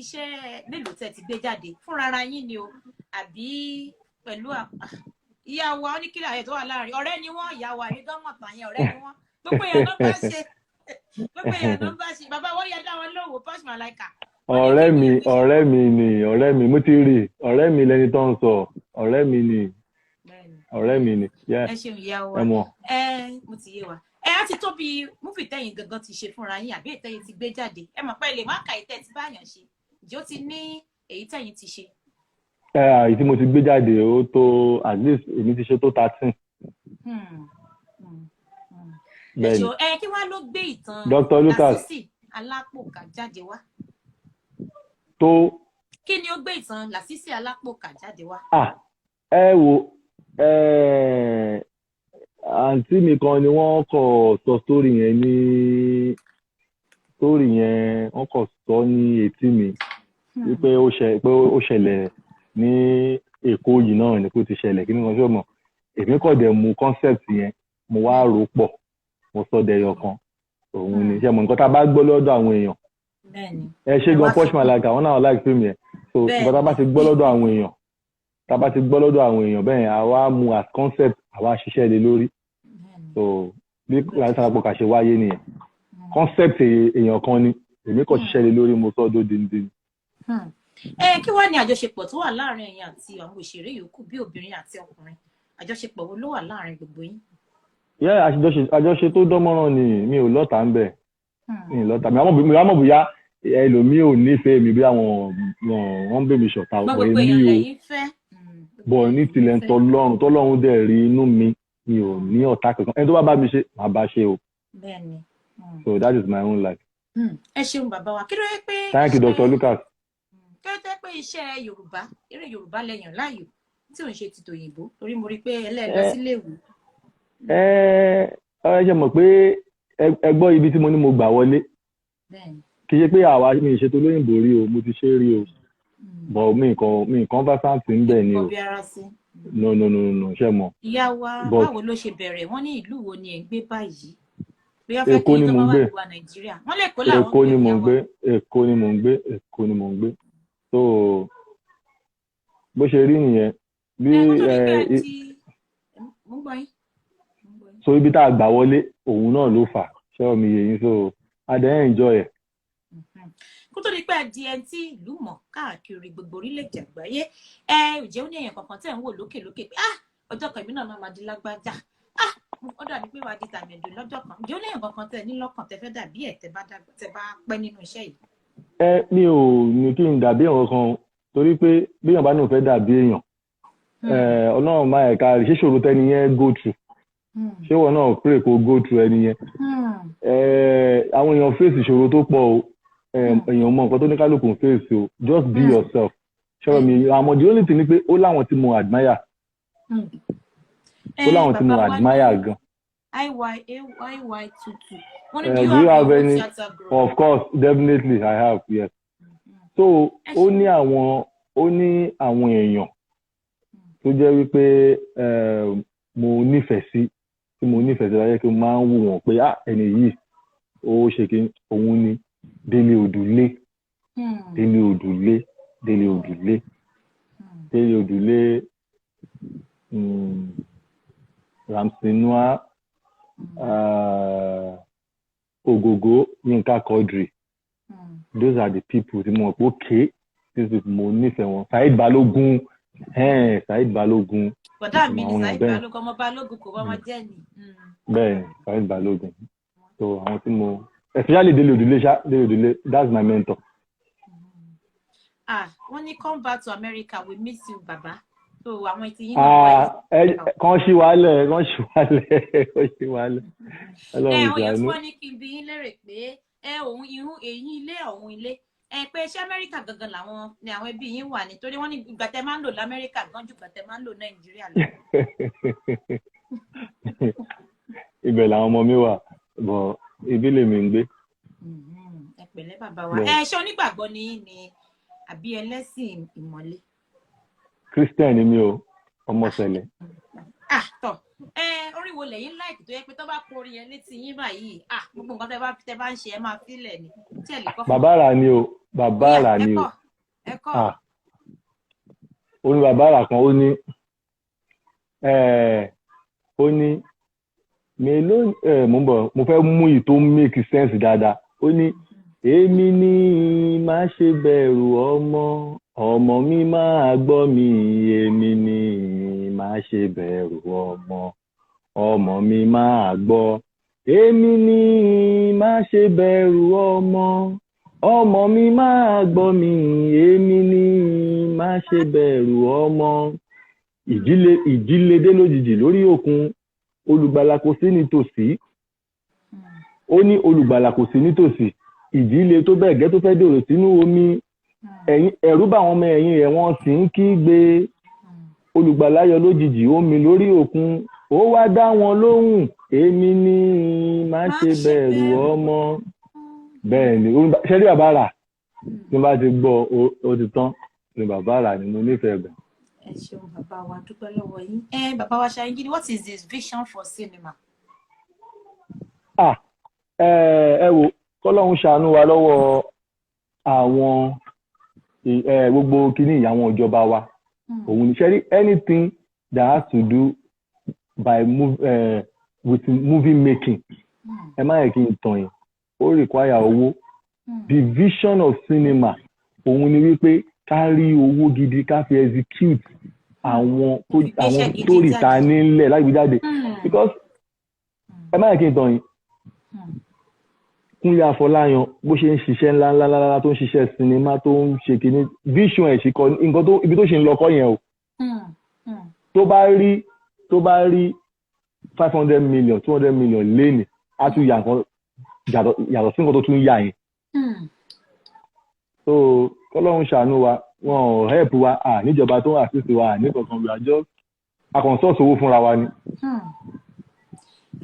iṣẹ́ mélòó tẹ́ ti gbé jáde fúnra yín ni o, àbí pẹ̀lú ìyá wa oníkìlà ẹ̀ tó wà láàrin ọ̀rẹ́ ni wọ́n? Ìyá wa èmi gan mọ̀ tàn yẹn, ọ̀rẹ́ ni wọ́n. Gbogbo èèyàn ló ń bá ṣe, gbogbo èèyàn ló ń bá ṣe. Bàbá wọn yẹ dá wọn lóhùn, Posh Malaika. Ọ̀rẹ́ mi, ọ̀rẹ́ mi ni, ọ̀rẹ́ mi. Mo ti rí ọ̀rẹ́ mi lẹni tó ń sọ. Ọ̀rẹ́ mi ni, ọ̀rẹ́ mi ni. Ẹ ṣeun, ìyá wa. Ẹ mọ̀. Ẹ mo ti yé wa. Ẹ á ti tó bí movie tẹ́yìn gangan ti ṣe fúnra yín àbí ìtẹ́yìn ti gbé jáde? Ẹ mọ̀ pé lè má ka ìtẹ́ ti báyàn ṣe. Ǹjẹ́ ó ti ní èyí tẹ́yìn ti ṣe? Ẹ èyí tí mo ti gbé jáde, ó tó, at least èmi ti ṣe tó 13. Bẹ́ẹ̀ni. Ẹ kí wàá ló gbé ìtàn Dr. Lucas. Lásìsì Alápòkà jáde wá? Tó. Kí ni ó gbé ìtàn Lásìsì Alápòkà jáde wá? Ah, ẹ wo, àǹtí mi kan ni wọ́n kọ sọ story yẹn ní story yẹn, wọ́n kọ sọ ní etí mi wípé ó ṣe pé ó ṣẹlẹ̀ ní Èkó yìí náà ni kó ti ṣẹlẹ̀. Kí ni wọ́n ṣe mọ̀? Èmi kọ̀ dẹ̀ mú concept yẹn, mo wá rò pọ̀, mo sọ dẹyọ kan. Òun ni ṣe mọ̀ nǹkan tá a bá gbọ́ lọ́dọ̀ àwọn èèyàn. Ẹ ṣe gan, Posh Malaika. Wọn náà like film yẹn. So nǹkan tá a bá ti gbọ́ lọ́dọ̀ àwọn èèyàn, tá a bá ti gbọ́ lọ́dọ̀ àwọn èèyàn bẹ́ẹ̀, àwa mú as concept, àwa ṣiṣẹ́ lé lórí. So bí Lásìsì Alápòkà ṣe wáyé nìyẹn. Concept èèyàn kan ni, èmi kàn ṣiṣẹ́ lé lórí, mo sọ dódindi. Ẹ kí wàá ní àjọṣepọ̀ tó wà láàrin ẹ̀yin àti àwọn òṣèré yòókù, bí obìnrin àti ọkùnrin? Àjọṣepọ̀ wo ló wà láàrin gbogbo yín? Yeah, àjọṣe tó dánmọ́rán ni. Mi ò lọ́tà ń bẹ̀, mi ò lọ́tà. Mi àmọ́ bóyá ẹlòmíì ò nífẹ̀ẹ́ mi, bí àwọn wọ́n ń bẹ̀ mi ṣọ̀tá gbọ́ ọ̀pọ̀ gbogbo èmi èèyàn o lẹ́yìn fẹ́. Bọ̀ ní tilẹ̀ ń tọ́lọ́run, tọ́lọ́run dẹ̀ rí inú mi, mi ò ní ọ̀tá kankan. Ẹni tó bá bá mi ṣe, màá bá ṣe o. So that is my own life. Ẹ ṣeun, bàbá wa. Kí ló yẹ pé Thank you, Dr. Lucas. Kí ló jẹ́ pé iṣẹ́ Yorùbá, eré Yorùbá lẹ́yìn láàyò tí ò ń ṣe ti tòyìnbó? Torí mo rí i pé ẹlẹ́ẹ̀lọ síléèwé. Ẹ ẹ ṣe mọ̀ pé ẹ gbọ́ ibi tí mo ní mo gbà wọlé. Kì í ṣe pé àwa mi ì ṣètò olóyìnbó rí o, mo ti ṣe rí o, but mi conversant ń bẹ̀ ni o. Kò bí ara sí. No, no, no, no, ṣe mọ̀. Ìyá wa, báwo ló ṣe bẹ̀rẹ̀? Wọ́n ní ìlú wo ni ẹ̀ ń gbé báyìí? Bóyá fẹ́ Èkó kí ni tó mò bá ń wà gbé. ní wa Nàìjíríà, wọ́n lè kó làwọn Èkó gbé ni mò ìyá ń wa. gbé. Èkó ni mò ń gbé, Èkó ni mò ń gbé. So bó ṣe rí nìyẹn bí Ẹ kó tó di pé ẹ ẹ ti, mo ń gbọ́ yín, mo ń gbọ́ yín. So ibi tá a gbà wọlé, òun náà ló fà ṣé omi yẹ yín. So a dẹ̀ enjoy ẹ̀. Kó tó di pé ẹ di ẹni tí ìlú mọ̀ káàkiri gbogbo orílẹ̀-èdè àgbáyé, ẹ ǹjẹ́ ó ní èèyàn kankan tẹ̀ ń wò lókè lókè pé, ah, ọjọ́ kan èmi náà máa di lágbájá, ah, ó dàbí pé wàá di tàmẹ̀dù lọ́jọ́ kan? Ǹjẹ́ ó ní èèyàn kankan tẹ̀ ní lọ́kàn tẹ́ fẹ́ dàbí ẹ̀ tẹ́ bá pẹ́ nínú iṣẹ́ yìí? Ẹ mi ò ní kí n dàbí èèyàn kan, torí pé bí èèyàn bá ní òun fẹ́ dàbí èèyàn, ẹ Ọlọ́run máa ẹ̀ka rẹ̀ ṣé ṣòro tẹ́ni yẹn go through, ṣé wọn náà pray kó go through ẹni yẹn? Ẹ àwọn èèyàn face ìṣòro tó pọ̀ o. Ẹ èèyàn mọ nǹkan tó ní kálukú ń face o. Just be yourself. Ṣọ́rọ̀ mi, àmọ́ the only thing ni pé ó láwọn tí mo admire. Ó láwọn tí mo Bàbá wa admire ní gan. IYAYY22, wọ́n ní Eh, do you do you have have your own any theatre group? Of course, definitely I have, yes. So Ẹ ó ṣe ní àwọn Ó ní àwọn èèyàn tó jẹ́ wípé mo nífẹ̀ẹ́ sí, tí mo nífẹ̀ẹ́ sí láyé, kí n máa ń wò wọ́n pé, ah, ẹni yìí ó ṣe kí òun ni Délé Odùlé. Délé Odùlé, Délé Odùlé, Délé Odùlé, Ramsey Nouah, Ògògó, Yínká Quadri. Those are the people tí mo mọ̀ pé, okay, these people, mo nífẹ̀ẹ́ wọn. Saheed Balogun, Saheed Balogun. Bọ̀dá mi ni Àwọn èèyàn Saheed bẹ́ẹ̀. Balógun, ọmọ Balógun kò bọ́mọ jẹ́ ni. Bẹ́ẹ̀ ni, Saheed Balogun. So àwọn tí mo, especially Délé Odùlé ṣá, Délé Odùlé, that's my mentor. Ah, wọ́n ní, "Come back to America, we miss you, baba." So àwọn tí yín náà wáyé. Ah, ẹ kàn ṣí wàhálẹ̀, kàn ṣí wàhálẹ̀, kàn ṣí wàhálẹ̀. Ẹ Ọlọ́run àwọn èèyàn tí ṣàánú. Wọ́n ní kí n bi yín lérè pé ẹ òun irun èyí ilé ọ̀hún ilé ẹ pé ṣé Amẹ́ríkà gangan làwọn ni àwọn ẹbí yín wà, nítorí wọ́n ní ìgbà tẹ́ máa ń lò lamẹ́ríkà gan ju ìgbà tẹ́ máa ń lò Nàìjíríà lọ. Ibẹ̀ làwọn ọmọ mi wà, but ibi lèmi ń gbé. Ẹ pẹ̀lẹ́, bàbá wa. Bẹ́ẹ̀. Ẹ ṣé onígbàgbọ́ ni yín ni àbí ẹlẹ́sìn ìmọ̀le? Christian ni mi o, ọmọ sẹlẹ. Ah, tọ ẹ, orin wo lẹ̀yin like tó yẹ pé tó bá kọ orin yẹn létí yín báyìí, ah, gbogbo nǹkan tẹ́ bá ń ṣe, ẹ máa fílẹ̀ ni tí ẹ lè kọ́ fún Bàbá rà ni o, bàbá rà ni o. Ẹ kọ́. Ah, ó ní bàbá rà kan, ó ní ó ní mélòó ẹ, mo ń bọ̀, mo fẹ́ mú ìyí tó make sense dáadáa. Ó ní, "Èmi ní má ṣe bẹ̀rù, ọmọ ọmọ mi máa gbọ́ mi. Èmi ní má ṣe bẹ̀rù, ọmọ ọmọ mi máa gbọ́. Èmi ní má ṣe bẹ̀rù, ọmọ ọmọ mi máa gbọ́ mi. Èmi ní má ṣe bẹ̀rù, ọmọ." Ìjì ìjì dé lójijì lórí òkun, olùgbàlà kò sí nítòsí. Ó ní olùgbàlà kò sí nítòsí. Ìjì le tó bẹ́ẹ̀ gẹ́ tó fẹ́ dèrò sínú omi. Ẹ̀yìn ẹ̀rù bá àwọn ọmọ ẹ̀yìn rẹ̀, wọ́n sì ń kígbe. Olùgbàlà yọ lójijì, ó mì lórí òkun, ó wá dá wọn lóhùn, "Èmi ní má ṣe bẹ̀rù, ọmọ." Bẹ́ẹ̀ ni, ṣé rí bàbá rà tí n bá ti gbọ́, ó ti tán ni. Bàbá rà ni mo nífẹ̀ẹ́ gan. Ẹ ṣeun, bàbá wa, dúpẹ́ lọ́wọ́ yín. Ẹ bàbá wa Ṣayingidi, what is his vision for cinema? Ah, ẹ wo, kọ́lọ́hún ṣàánú wa lọ́wọ́ àwọn gbogbo kínní àwọn ìjọba wa. Òun ní ṣe rí, anything that has to do by move, with movie making, ẹ má yẹ kí n tàn yín, ó require owó. The vision of cinema òun ni wípé ká rí owó gidi, ká fi execute àwọn tó àwọn story ta nílẹ̀ láti gbé jáde, because ẹ má yẹ kí n tàn yín, Kúnlé Afọláyan, bó ṣe ń ṣiṣẹ́ ńlá ńlá ńlá tó ń ṣiṣẹ́ sinimá, tó ń ṣe kínní, vision ẹ̀ ṣì kọ́ nǹkan tó ibi tó ṣe ń lọ kọ́ yẹn o. Tó bá rí 500 million, 200 million lénìí, á tún yà nǹkan yàtọ̀ sí nǹkan tó tún yà yẹn. So kọ́lọ́run ṣàánú wa. Wọn ò help wa à níjọba tó ń assist wa à ní kankan. We are just a kàn source owó fúnra wa ni.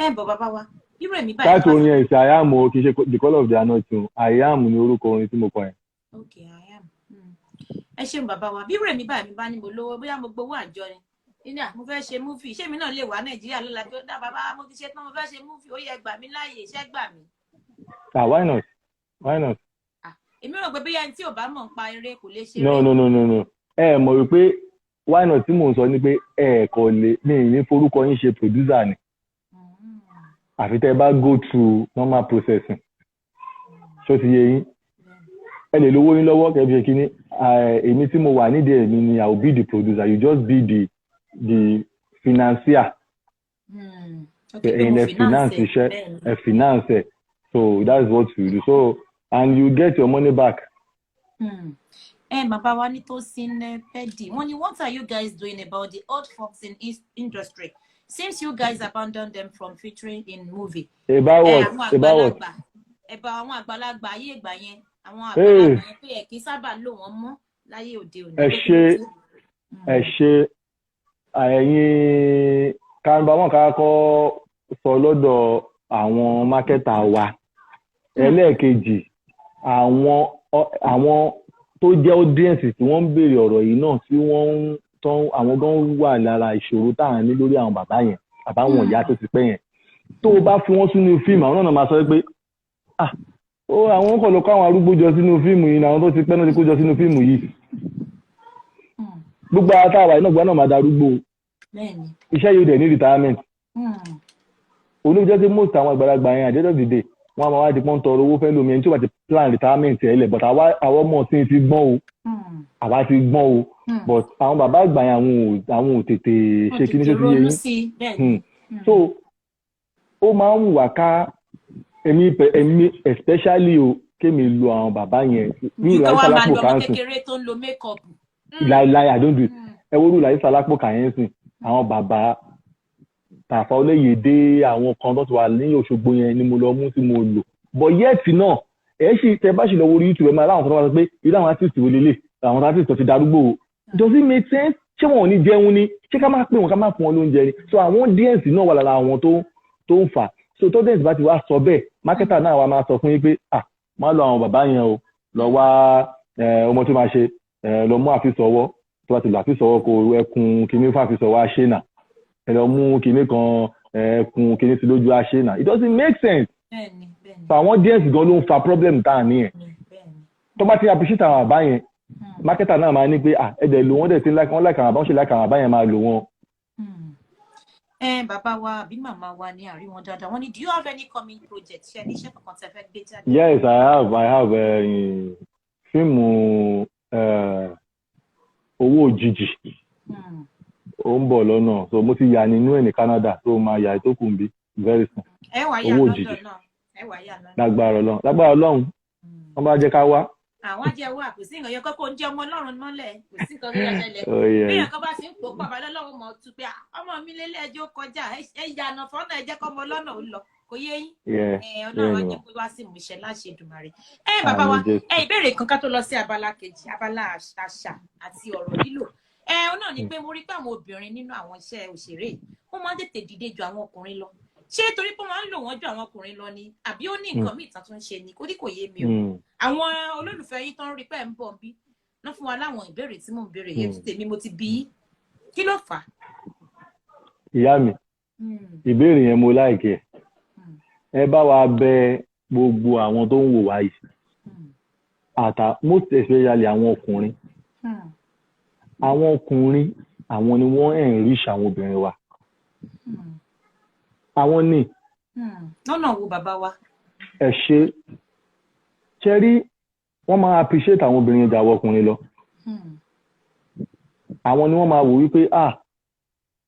Ẹ bọ̀, bàbá wa, irú èmi báyìí. Táìtù orin yẹn ìṣe "I Am" o, kì í ṣe "The Colour of the Anointing". "I Am" ni orúkọ orin tí mo kọ yẹn. Okay, "I Am". Ẹ ṣeun, bàbá wa. Bí irú èmi báyìí, mi bá ní mo lówó, bóyá mo gbowó àjọ ni, ní à mo fẹ́ ṣe movie, ṣé mi náà lè wá Nàìjíríà lọ́la tó dá, "Bàbá, mo ti ṣe tán, mo fẹ́ ṣe movie, ó yẹ gbà mí láàyè iṣẹ́, gbà mí"? Ah, why not? Why not? Ah, èmi rò pé bóyá ẹni tí ò bá mọ̀ ń pa eré kò lè ṣe. No, no, no, no, no, ẹ mọ̀ wípé why not tí mò ń sọ ni pé ẹ kò lè mi ní forúkọ yín ṣe producer ni, àfi tẹ́ ẹ bá go through normal processing. Ṣó ti yé yín? Ẹ lè lówó yín lọ́wọ́ kẹ́ fi ṣe kínní. Èmi tí mo wà nídìí èmi ni I will be the producer, you just be the financier. Ẹ̀yin lẹ finance iṣẹ́, ẹ finance ẹ. So that's what you do, so and you get your money back. Ẹ bàbá wa ní tó sin pẹ́ẹ́dì, wọ́n ní, "What are you guys doing about the old folks in industry? Seems you guys abandoned them from featuring in movie." About what? Àwọn About what? àgbàlagbà, ẹ̀bà àwọn àgbàlagbà ayé ìgbà yẹn, àwọn àgbàlagbà yẹn, pé ẹ̀ kì í sábà lò wọ́n mọ́ láyé òde òní. Ẹ ṣe, ẹ ṣe. Ẹ̀yin kárìnbá wọn ká kọ́ sọ lọ́dọ̀ àwọn marketer wa. Ẹlẹ́ẹ̀kejì, àwọn tó jẹ́ audience tí wọ́n ń béèrè ọ̀rọ̀ yìí náà, tí wọ́n ń tán, àwọn gan wà lára ìṣòro tá à ń ní lórí àwọn bàbá yẹn àbáwọn ìyá tó ti pẹ́ yẹn. Tó o bá fi wọ́n sínú fíìmù, àwọn náà máa sọ pé, "Ah, ó àwọn kọ̀ ló kó àwọn arúgbó jọ sínú fíìmù yìí, àwọn tó ti pẹ́ náà ti kó jọ sínú fíìmù yìí." Gbogbo ara táwa yìí náà gbọ́dọ̀ máa darúgbó. Iṣẹ́ yóò dẹ̀ ní retirement. Olóòjẹ́ jẹ́ pé most àwọn àgbàlagbà yẹn, at the end of the day, wọ́n á máa wá di pọ́n tọrọ owó fẹ́ lómi, ẹni tí ó bá ti plan retirement ẹ̀ lẹ̀. But àwa àwọn ọmọ tí ti gbọ́n o, àwa ti gbọ́n o, but àwọn bàbá àgbà yẹn, àwọn ò tètè ṣe kíní tó ti yé Ronú yín. sí i, bẹ́ẹ̀ni. So ó máa ń wù wá ká èmi especially o, kémi lo àwọn bàbá yẹn ní Ju kí ìlà wọ́n máa ìsàlápò lo ọmọ káńsìn. kékeré tó ń lo make-up. Láíláí, I don't do it. Ẹ wo irú Ìlàísà Alápòkà yẹn sìn, àwọn bàbá Tàfà Olóyèdè, àwọn kan tó ti wà ní Òṣogbo yẹn ni mo lọ mú tí mo lò. But yet náà, ẹ sì tẹ bá sì lọ wo orí YouTube, ẹ máa láwọn kan tó máa sọ pé irú àwọn artist wo lélẹ̀, àwọn artist tó ti darúgbó o. Does it make sense? Ṣé wọn ò ní jẹun ni? Ṣé ká má pè wọn, ká má fún wọn lóúnjẹ ni? So àwọn audience náà wà lára àwọn tó ń fà. So tó audience bá ti wá sọ bẹ́ẹ̀, marketer náà wá máa sọ fún yín pé, "Ah, má lọ àwọn bàbá yẹn o, lọ wá ọmọ tó máa ṣe lọ mú àfisọwọ́." Tó bá ti lọ àfisọwọ́, kó ẹkùn kìíní fún àfisọwọ́ àṣẹ náà, ẹ lọ mú kinní kan, ẹkùn kinní sí lójú àṣẹ náà. It doesn't make sense. bẹ́ẹ̀ni bẹ́ẹ̀ni So àwọn audience gan ló ń fa problem tá à ní yẹn. Tó bá ti appreciate àwọn àbá yẹn, marketer náà máa ní pé, "Ah, ẹ dẹ̀ lò wọ́n." Dẹ̀ ti like wọ́n, like àwọn àbá, wọ́n ṣe like àwọn àbá yẹn, máa lò wọ́n. Ẹ bàbá wa àbí màmá wa ní àrí wọn dáadáa. Wọ́n ní, "Do you have any coming project?" Ṣe ní iṣẹ́ kankan tẹ́ fẹ́ gbé jáde? Yes, I have fíìmù Owó Òjijì. Ó ń bọ̀ lọ́nà. So mo ti yà nínú ẹ̀ ní Canada, tó máa yà tó kù ń bí very soon. Ẹ wà yà Owó London Òjijì. náà, ẹ wà yà London. Lágbára Ọlọ́run, lágbára Ọlọ́run, wọ́n bá jẹ́ ká wá. Àwọn ajẹ́wọ́ àkùsí nǹkan yẹn kọ́kọ́ ń jẹ́ ọmọ Ọlọ́run mọ́lẹ̀, kò sí nǹkan tó yẹ ṣẹlẹ̀. Oh, yes. Bí èèyàn kan bá ti ń pò pọ̀ bàbá lọ́wọ́ mọ̀ ọ́ tún pé, "Ah, ọmọ mi lélẹ̀, ẹjọ́ kọjá, ẹ yànà fọ́nà, ẹ jẹ́ kọ́mọ lọ́nà ó lọ." Kò yé yín? Ẹ Ọlọ́run á Bẹ́ẹ̀ni. jẹ́ kó wá sí ìmúṣẹ láṣẹ Èdùmàrè. Ẹ bàbá wa, Àmín Jésù. ẹ ìbéèrè kan ká tó lọ sí abala kejì, abala àṣà àti ọ̀rọ̀ lílò. Ẹ ọ náà ni pé mo rí pé àwọn obìnrin nínú àwọn iṣẹ́ òṣèré yìí, wọ́n máa ń tètè dìde ju àwọn ọkùnrin lọ. Ṣé torí pé wọ́n máa ń lò wọ́n ju àwọn ọkùnrin lọ ni, àbí ó ní nǹkan míì tán tún ń ṣe ni? Kò ní kò yé mi o. Àwọn olólùfẹ́ yín tó ń rí pé ẹ̀ ń bọ̀ bí wọ́n fún wa láwọn ìbéèrè tí mò ń béèrè yẹn. Tèmi mo ti bí í, kí ló fà á? Ìyá mi, ìbéèrè yẹn mo like ẹ̀. Ẹ bá wa bẹ̀ gbogbo àwọn tó ń wò wá yìí, àtà most especially àwọn ọkùnrin. Àwọn ọkùnrin, àwọn ni wọ́n enrich àwọn obìnrin wa. Àwọn ni. Lọ́nà wo, bàbá wa? Ẹ ṣe ṣe rí, wọ́n máa appreciate àwọn obìnrin ju àwọn ọkùnrin lọ. Àwọn ni wọ́n máa wò wípé, "Ah,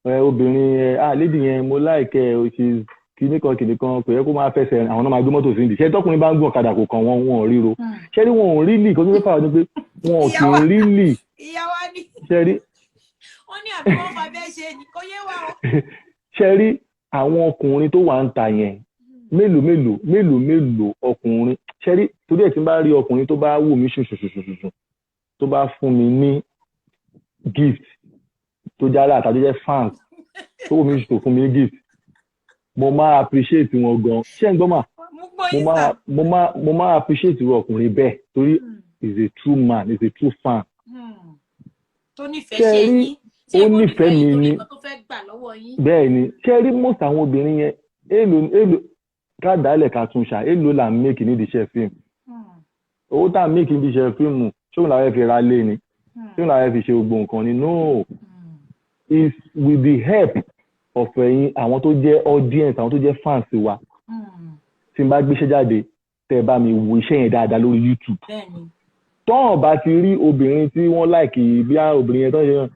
ẹ obìnrin ẹ, ah, lady yẹn, mo like ẹ o, she kìíní kan kìíní kan, kò yẹ kó máa fẹsẹ̀ rìn." Àwọn náà máa gbé mọ́tò sí ìdí. Ṣé tọkùnrin bá ń gún ọ̀kadà, kò kàn wọ́n, wọn ò ríro. Ṣé rí, wọn ò rí lì kó tó fẹ́ fà wọ́n ni pé wọn ò kì í rí lì. Ìyá wa ní Ṣé rí, wọ́n ní àbí wọ́n fa bẹ́ẹ̀ ṣe ni, kò yé wa o. Ṣé rí àwọn ọkùnrin tó wà ń ta yẹn, mélòó mélòó mélòó mélòó ọkùnrin? Ṣé rí, torí ẹ̀ tí n bá rí ọkùnrin tó bá wù mí ṣùṣùṣùṣùṣù, tó bá fún mi ní gift, tó jára àtàdé jẹ́ fans tó wù mí ṣùṣù fún mi ní gift, mo máa appreciate wọn gan. Ṣé ń gbọ́ mà? Mo gbọ́ Mo yín máa sà. mo máa appreciate irú ọkùnrin bẹ́ẹ̀ torí is a true man, is a true fan. Tó nífẹ̀ẹ́ Ṣé ṣe rí, yín tí ó ẹ kò nífẹ̀ẹ́ yín mi torí ni. nǹkan tó fẹ́ gbà lọ́wọ́ yín. Bẹ́ẹ̀ ni. Ṣé rí most àwọn obìnrin yẹn, èlò èlò ká dálẹ̀ ká tún ṣá, èlò là ń make nídìí iṣẹ́ fíìmù? Owó tá à ń make nídìí iṣẹ́ fíìmù, ṣóun làwọn fi ra lé ni? Ṣóun làwọn fi ṣe gbogbo nǹkan ni? No, is with the help of ẹ̀yin àwọn tó jẹ́ audience, àwọn tó jẹ́ fans wa. Tí n bá gbéṣẹ́ jáde, tẹ́ ẹ bá mi wo iṣẹ́ yẹn dáadáa lórí YouTube, tọ́hàn bá ti rí obìnrin tí wọ́n like, bí i obìnrin yẹn tó ń ṣe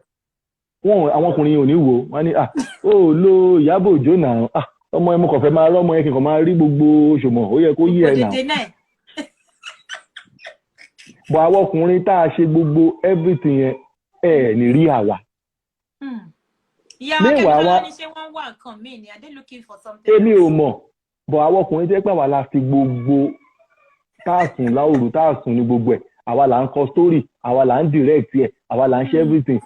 wọn, àwọn ọkùnrin yẹn ò ní wò. Wọ́n ní, "Ah, ó lo Ìyábọ̀ Òjó náà. Ah, ọmọ ẹ, mo kàn fẹ́ máa rọ́mọ yẹn, kí n kàn máa rí gbogbo ṣòmọ̀, ó yẹ kó yí ẹ náà." Òdèdè náà. But àwọn ọkùnrin tá a ṣe gbogbo everything yẹn, ẹ ní rí àwa. Ìyá wa Meanwhile, Kẹ́mi Tọ́lá ní ṣé wọ́n ń wá nǹkan míì ni? Are they looking for something Èmi ò else? mọ̀, but àwọn ọkùnrin tẹ́ pé àwa la fi gbogbo táàsùn láòrù táàsùn ní gbogbo ẹ̀, àwa là ń kọ story, àwa là ń direct ẹ̀, àwa là ń ṣe everything.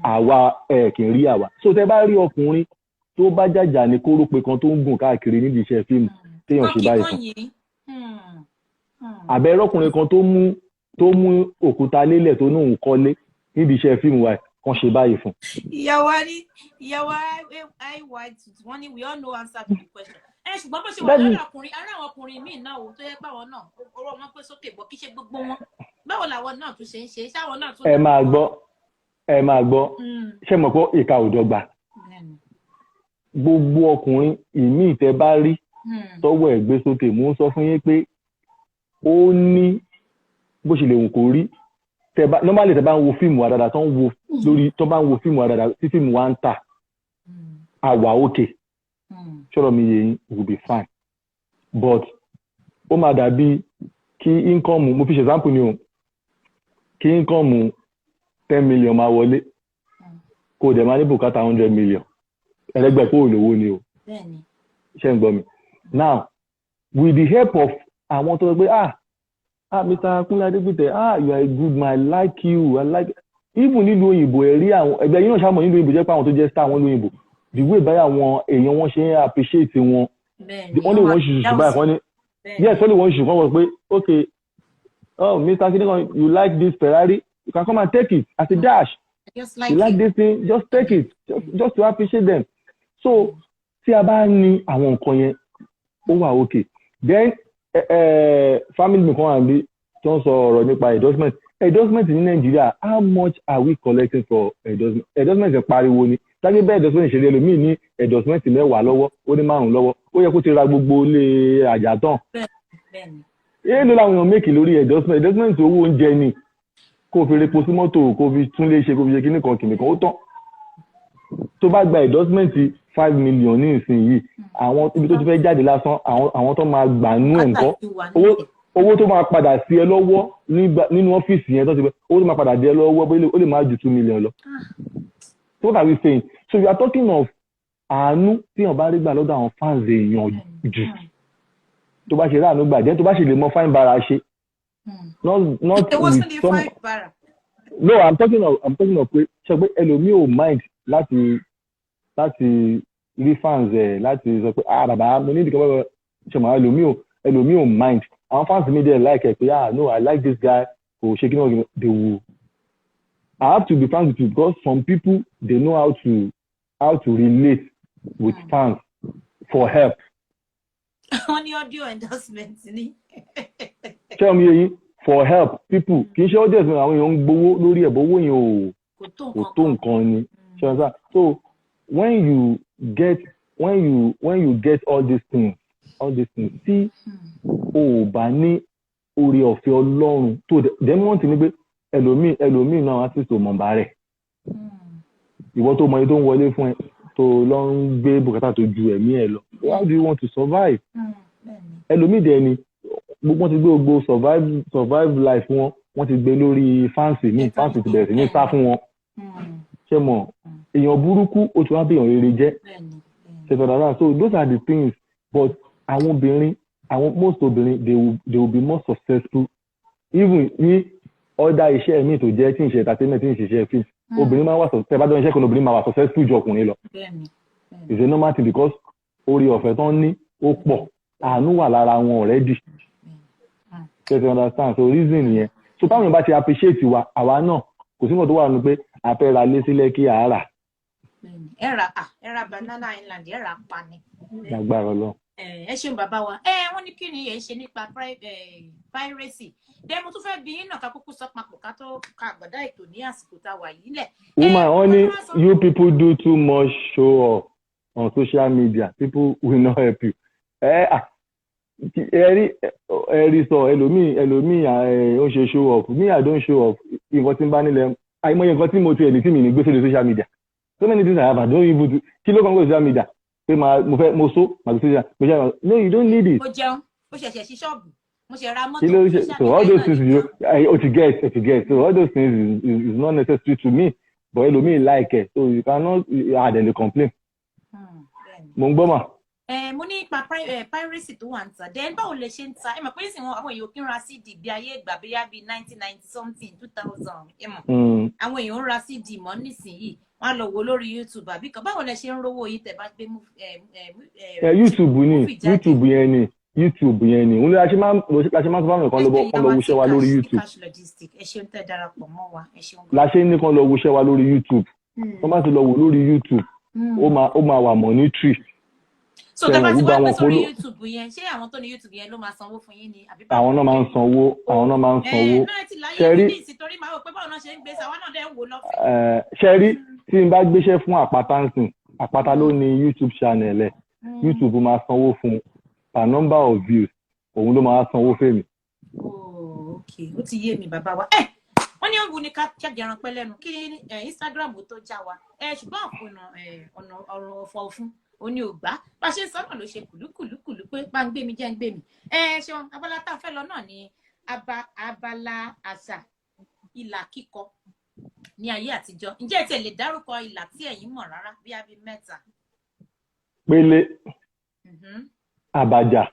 Àwa ẹ̀ kì í rí àwa. So tẹ́ bá rí ọkùnrin tó bá jàjà ní kórópè kan tó ń gùn káàkiri nídìí iṣẹ́ fíìmù, téèyàn ṣe báyìí Kọ́kí fún yìí. Àbẹ̀rẹ̀ ọkùnrin kan tó mú tó mú òkúta lélẹ̀ tó ní òun kọ́lé níbi iṣẹ́ fíìmù wa kan ṣe báyìí fún. Ìyàwó ní ìyàwó iy wọ́n ní we all know answer to the question. Ẹ ṣùgbọ́n bó ṣe wà lọ́dọ̀ ọkùnrin ará, àwọn ọkùnrin míì náà wò tó yẹ pé àwọn náà ọwọ́ wọn pé sókè bọ́, kí ṣe gbogbo wọn. Báwo làwọn náà tún ṣe ń ṣe? Ṣáwọn náà tún? Ẹ máa gbọ́, ẹ máa gbọ́. Ṣé mọ̀ pé ìka ò dọ́gba? Gbogbo ọkùnrin ìmíì tẹ́ bá rí tọ́wọ́ ẹ̀ gbé sókè, mò ń sọ fún yín pé ó ní bó ṣe lè wù kó rí. Tẹ́ bá normally, tẹ́ bá ń wo fíìmù wa dáadáa, tó ń wo lórí, tó bá ń wo fíìmù wa dáadáa, tí fíìmù wa ń tà, àwa òkè ṣọ́rọ̀ mi yé yín, will be fine. But ó máa dàbí kí income, mo fi ṣe example ni o, kí income 10 million máa wọlé, kó o dẹ̀ máa ní bùkátà 100 million. Ẹlẹ́gbẹ́ pé olówó ni o. Ṣé ń gbọ́ mi now? With the help of àwọn tó sọ pé, "Ah, ah, Mr. Kunle Adegbite, ah, you are a good man, I like you, I like." Even nílùú òyìnbó, ẹ rí àwọn ẹgbẹ́ yín náà ṣàmọ̀ nílùú òyìnbó, jẹ́ pé àwọn tó jẹ́ star wọn nílùú òyìnbó, the way báyìí àwọn èèyàn wọn ṣe ń appreciate wọn, wọ́n lè wọ́n ṣùṣù báyìí, wọ́n ní yes, wọ́n lè wọ́n ṣùṣù, wọ́n wọ́n pé, "Okay, oh, Mr. Kinekan, you like this Ferrari? You can come and take it as a dash." Just like "You like this thing? Just take it," just to appreciate them. So tí a bá ní àwọn nǹkan yẹn, ó wà okay. Then family mi kan wà níbí tó ń sọ ọ̀rọ̀ nípa endorsement. Endorsement ní Nàìjíríà, how much are we collecting for endorsement? Endorsement ẹ̀ pariwo ni tágé bẹ́ẹ̀. Endorsement ṣe rí, ẹlòmíì ní endorsement 10 lọ́wọ́, ó ní 5 lọ́wọ́, ó yẹ kó ti ra gbogbo ilé àjà tán. Èèlò làwọn èèyàn make lórí endorsement? Endorsement, owó oúnjẹ ni, kó o fi repo sí mọ́tò, kó o fi tún lé ṣe, kó o fi ṣe kíní kan kìnìkan, ó tán. Tó bá gba endorsement 5 million ní ìsinyìí, àwọn ibi tó ti fẹ́ jáde lásán, àwọn tó máa gbà nú ẹ̀ ńkọ́? Owó tó máa padà sí ẹ lọ́wọ́ nínú ọ́fíìsì yẹn tó ti fẹ́, owó tó máa padà dé ẹ lọ́wọ́, bóyá ó lè má ju 2 million lọ. So what are we saying? So you are talking of àánú tí èèyàn bá rí gbà lọ́dọ̀ àwọn fans èèyàn jù. Tó bá ṣe ráàánú gbà jẹ́, tó bá ṣe lè mọ fine bara ṣe, not Èwo tún with ní some fine bara? No, I'm talking of pé ṣe pé ẹlòmíì ò mind láti rí fans ẹ̀, láti sọ pé, "Ah, bàbá, mo ní ìdíkọ̀ bàbá." Ṣe mọ̀, ẹlòmíì ò mind. Àwọn fans mi dẹ̀ like ẹ̀ pé, "Ah, no, I like this guy." Kò ṣe kí ni wọ́n, they will. I have to be frank with you, because some people, they know how to relate with fans for help. Wọ́n ní audio endorsement ni. Ṣé ọmọ yẹn, for help people, kì í ṣe audience, àwọn èèyàn ń gbowó lórí ẹ̀ bó, owó yẹn ò Kò tó kò nǹkan tó kan. nǹkan ni. Ṣe understand? So when you get all these things, tí o ò bá ní oore ọ̀fẹ́ Ọlọ́run tó dẹ̀ wọ́n ti ní pé ẹlòmíì náà, artist ò mọ̀ bá rẹ̀. Ìwọ tó mọ iye tó ń wọlé fún ẹ, tó lọ ń gbé bùkátà tó ju ẹ̀mí ẹ lọ, how do you want to survive? Ẹlòmíì dẹ̀ ni gbogbo wọn ti gbé gbogbo survive life wọn, wọ́n ti gbé lórí fans míì, fans ti bẹ̀rẹ̀ sí ní sá fún wọn. Ṣé mọ̀, èèyàn burúkú, ó ti wá bí èèyàn rere jẹ́. Bẹ́ẹ̀ni. Ṣe fẹ́ dáadáa. So those are the things. But àwọn obìnrin, àwọn most obìnrin, they will be more successful even ní other iṣẹ́ míì tó jẹ́ tí ń ṣe entertainment, tí ń ṣiṣẹ́ film. Obìnrin máa ń wà, tẹ́ bá dán iṣẹ́ kan, obìnrin máa wà successful ju ọkùnrin lọ. bẹ́ẹ̀ni bẹ́ẹ̀ni. It's a normal thing, because oore ọ̀fẹ́ tán ní ó pọ̀, àánú wà lára wọn already. Ṣe ti understand? So reason yẹn, so táwọn èèyàn bá ti appreciate wa, àwa náà kò sí nǹkan tó wà nù pé a fẹ́ ra lé sílẹ̀ kí àá rà. Bẹ́ẹ̀ni. Ẹ ra, ah, ẹ ra Banana Island, ẹ ra pa ni. Lágbára Ọlọ́run. Ẹ ṣeun, bàbá wa. Ẹ wọ́n ní kí ni ẹ ń ṣe nípa piracy? Dẹ mo tún fẹ́ bí yín náà, ká kúkú sọ papọ̀ ká tó ká àgbàdá ètò ní àsìkò tá a wà yìí lẹ̀. Woman, Wọ́n only tún wá you people do too much show off on social media. People will not help you. Ẹ ah, ẹ rí sọ, ẹlòmíì ẹ ó ṣe show off. Me, I don't show off. Nǹkan tí ń bá nílẹ̀, àìmọye nǹkan tí mo ti ẹ̀ ní tí mi ní gbé sórí social media. So many things I have, I don't even do. Kí ló kàn kó social media? Pé màá mo fẹ́ mo so màá gbé social media. No, you don't need it. Mo jẹun, mo ṣẹ̀ṣẹ̀ ṣí ṣọ́ọ̀bù, mo ṣe ra mọ́tò. Kí ló ń ṣe? Social So all media those náà things, nìkan. You o ti get. So all those things is not necessary to me, but ẹlòmíì like ẹ, so you cannot adele complain. Bẹ́ẹ̀ni. Mo ń gbọ́ mà. Ẹ mo ní ipa piracy tó wà ń ta. Then báwo lè ṣe ń ta? Ẹ mọ̀ pé nísìnyí àwọn èèyàn kí ń ra CD bí ayé ìgbà bíyá bíi 1990 something, 2000, ẹ mọ̀, àwọn èèyàn ń ra CD mọ́ nísìnyí, wọ́n á lọ wò lórí YouTube àbí kan. Báwo lẹ ṣe ń rówó yìí tẹ́ bá gbé Ẹ YouTube ni. movie jáde? YouTube yẹn ni. YouTube yẹn ni òun la ṣe máa ń sọ fáwọn kan lọ kán lọ wuṣẹ́ wa lórí YouTube. Cash Logistic, ẹ ṣeun tẹ́ darapọ̀ mọ́ wa, ẹ ṣeun. La ṣe ní kán lọ wuṣẹ́ wa lórí YouTube. Wọ́n bá ti lọ wò lórí YouTube, ó máa wà monetary. So tẹ́ bá ti gbogbo wá gbé àwọn sórí polówó YouTube yẹn, ṣé àwọn tó ní YouTube yẹn ló máa sanwó fún yín ni, àbí? Àwọn náà máa ń sanwó, àwọn náà máa ń sanwó. Náà ti láyé Ṣe rí ní ìsìn, torí máa wò pé báwo náà ṣe ń gbé sáwọn náà dẹ́ ń wò lọ́fẹ̀ẹ́. Ṣe rí, tí n bá gbéṣẹ́ fún Àpáta ń sìn, Àpáta ló ní YouTube channel ẹ̀. YouTube máa sanwó fún un per number of views, òun ló máa sanwó fèmí. Oh, ok, ó ti yé mi, bàbá wa. Ẹ wọ́n ní òun ní ká jáde ẹran pẹ́ lẹ́nu kí Instagram tó já wa ẹ, ṣùgbọ́n ọ̀nà ọ̀nà ọ̀rọ̀ ọ̀fọ̀ òfun òní ò gbá bá ṣe ń sọ náà ló ṣe kùlúkùlúkùlú pé bá ń gbé mi jẹ́ ń gbé mi. Ẹ ṣeun. Abala tá a fẹ́ lọ náà ni abala àṣà ìlà kíkọ ní ayé àtijọ́. Ǹjẹ́ ẹ tiẹ̀ lè dárúkọ ìlà tí ẹ̀yin mọ̀ rárá, bí abí mẹ́ta? Pélé, àbàjá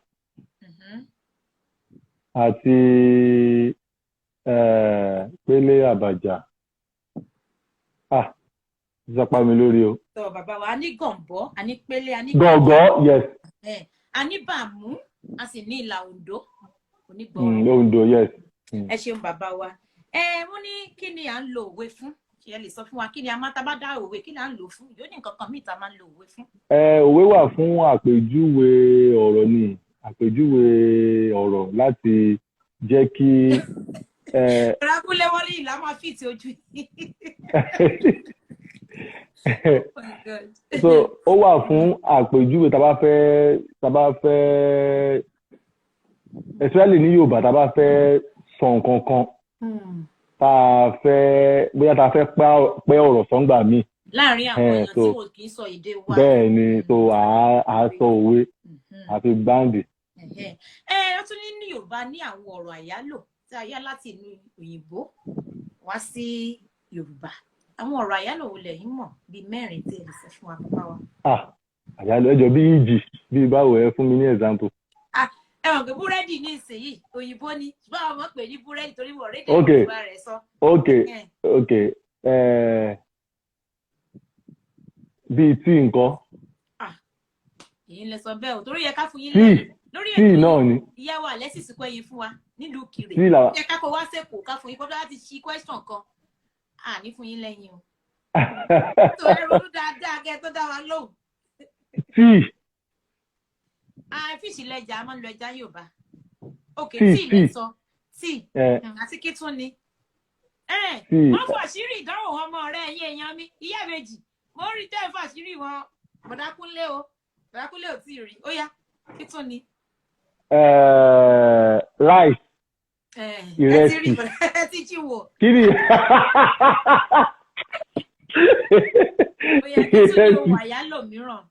àti pélé, àbàjá. Ah, sọpá mi lórí o. Tọ bàbá wa, a ní gọ̀ǹbọ́, a ní pélé, a ní Gọ̀gọ́, yes. A ní bàmú, a sì ní ìlà Oǹdó onígbọ̀ọ́rọ̀. Ondo, yes. Ẹ ṣeun, bàbá wa. Ẹ wọ́n ní kí ni à ń lo òwe fún? Ṣe ẹ lè sọ fún wa kí ni a máa tá bá dá òwe, kí ni à ń lò fún? Yóò ní nǹkan kan míì tá a máa ń lo òwe fún. Ẹ, òwe wà fún àpèjúwe ọ̀rọ̀ ni, àpèjúwe ọ̀rọ̀ láti jẹ́ kí Rákúnlé, wọ́n ní ìlà máa fìtì ojú yìí. Oh my God. So ó wà fún àpèjúwe tá a bá fẹ́, especially ní Yorùbá, tá a bá fẹ́ sọ nǹkan kan, tá a fẹ́, bóyá tá a fẹ́ pẹ́ ọ̀rọ̀ sọ́ngbà míì láàrin àwọn èèyàn tí wọn kì í sọ èdè wa. Bẹ́ẹ̀ ni, so à á sọ òwe àti gbáǹdì. Ẹ̀hẹ́. Ẹ ó tún ní Yorùbá ní àwọn ọ̀rọ̀ àyálò tí a yá láti inú òyìnbó wá sí Yorùbá. Àwọn ọ̀rọ̀ àyálò wo lẹ̀yin mọ̀, bíi mẹ́rin tí ẹ lè sọ fún wa, bàbá wa? Ah, àyálò, ẹjọ, bí ìjì, bí báwo? Ẹ fún mi ní example. Ẹ mọ̀ pé búrẹ́dì ní ìsinyìí, òyìnbó ni, ṣùgbọ́n àwọn ọmọ pè ní búrẹ́dì torí wọ́n rédè Yorùbá rẹ̀ sọ. Ok, bíi tíì nǹkan? Èyí ń lẹ sọ bẹ́ẹ̀ o, torí yẹ ká fún yín tíì lẹ́yìn lórí tíì ètò náà ni. Ìyá wa alẹ́ sì sìnkú ẹyin fún wa nílùú Kiri. Tíì là. Yẹ ká kó wá sẹ́kọ̀ọ́ ká fún yín kó láti ṣí question kan, à ní fún yín lẹ́yìn o. Tó ẹ ronú dáadáa kẹ́ ẹ tó dá wa lóhùn. Tíì. Ah, fish lẹja, a máa ń lo ẹja Yorùbá. Ok. Tíì, Tíì lẹ tíì. sọ tíì. Àti kí tún ni? Tíì. Wọ́n fún àṣírí ìdánwò ọmọ rẹ. Ẹ̀yin èèyàn mi, ìyá méjì mo rí tẹ́ ẹ̀ fún àṣírí wọn. Bọ̀dákúnlé o, Bọ̀dákúnlé ò tí ì rí. Ó yá, kí tún ni? Rice. Ẹ ti rí. Ìrẹsì. Ẹ ti jí wò. Kí ni? Ó yá, kí tún ni ohun àyálò mìíràn?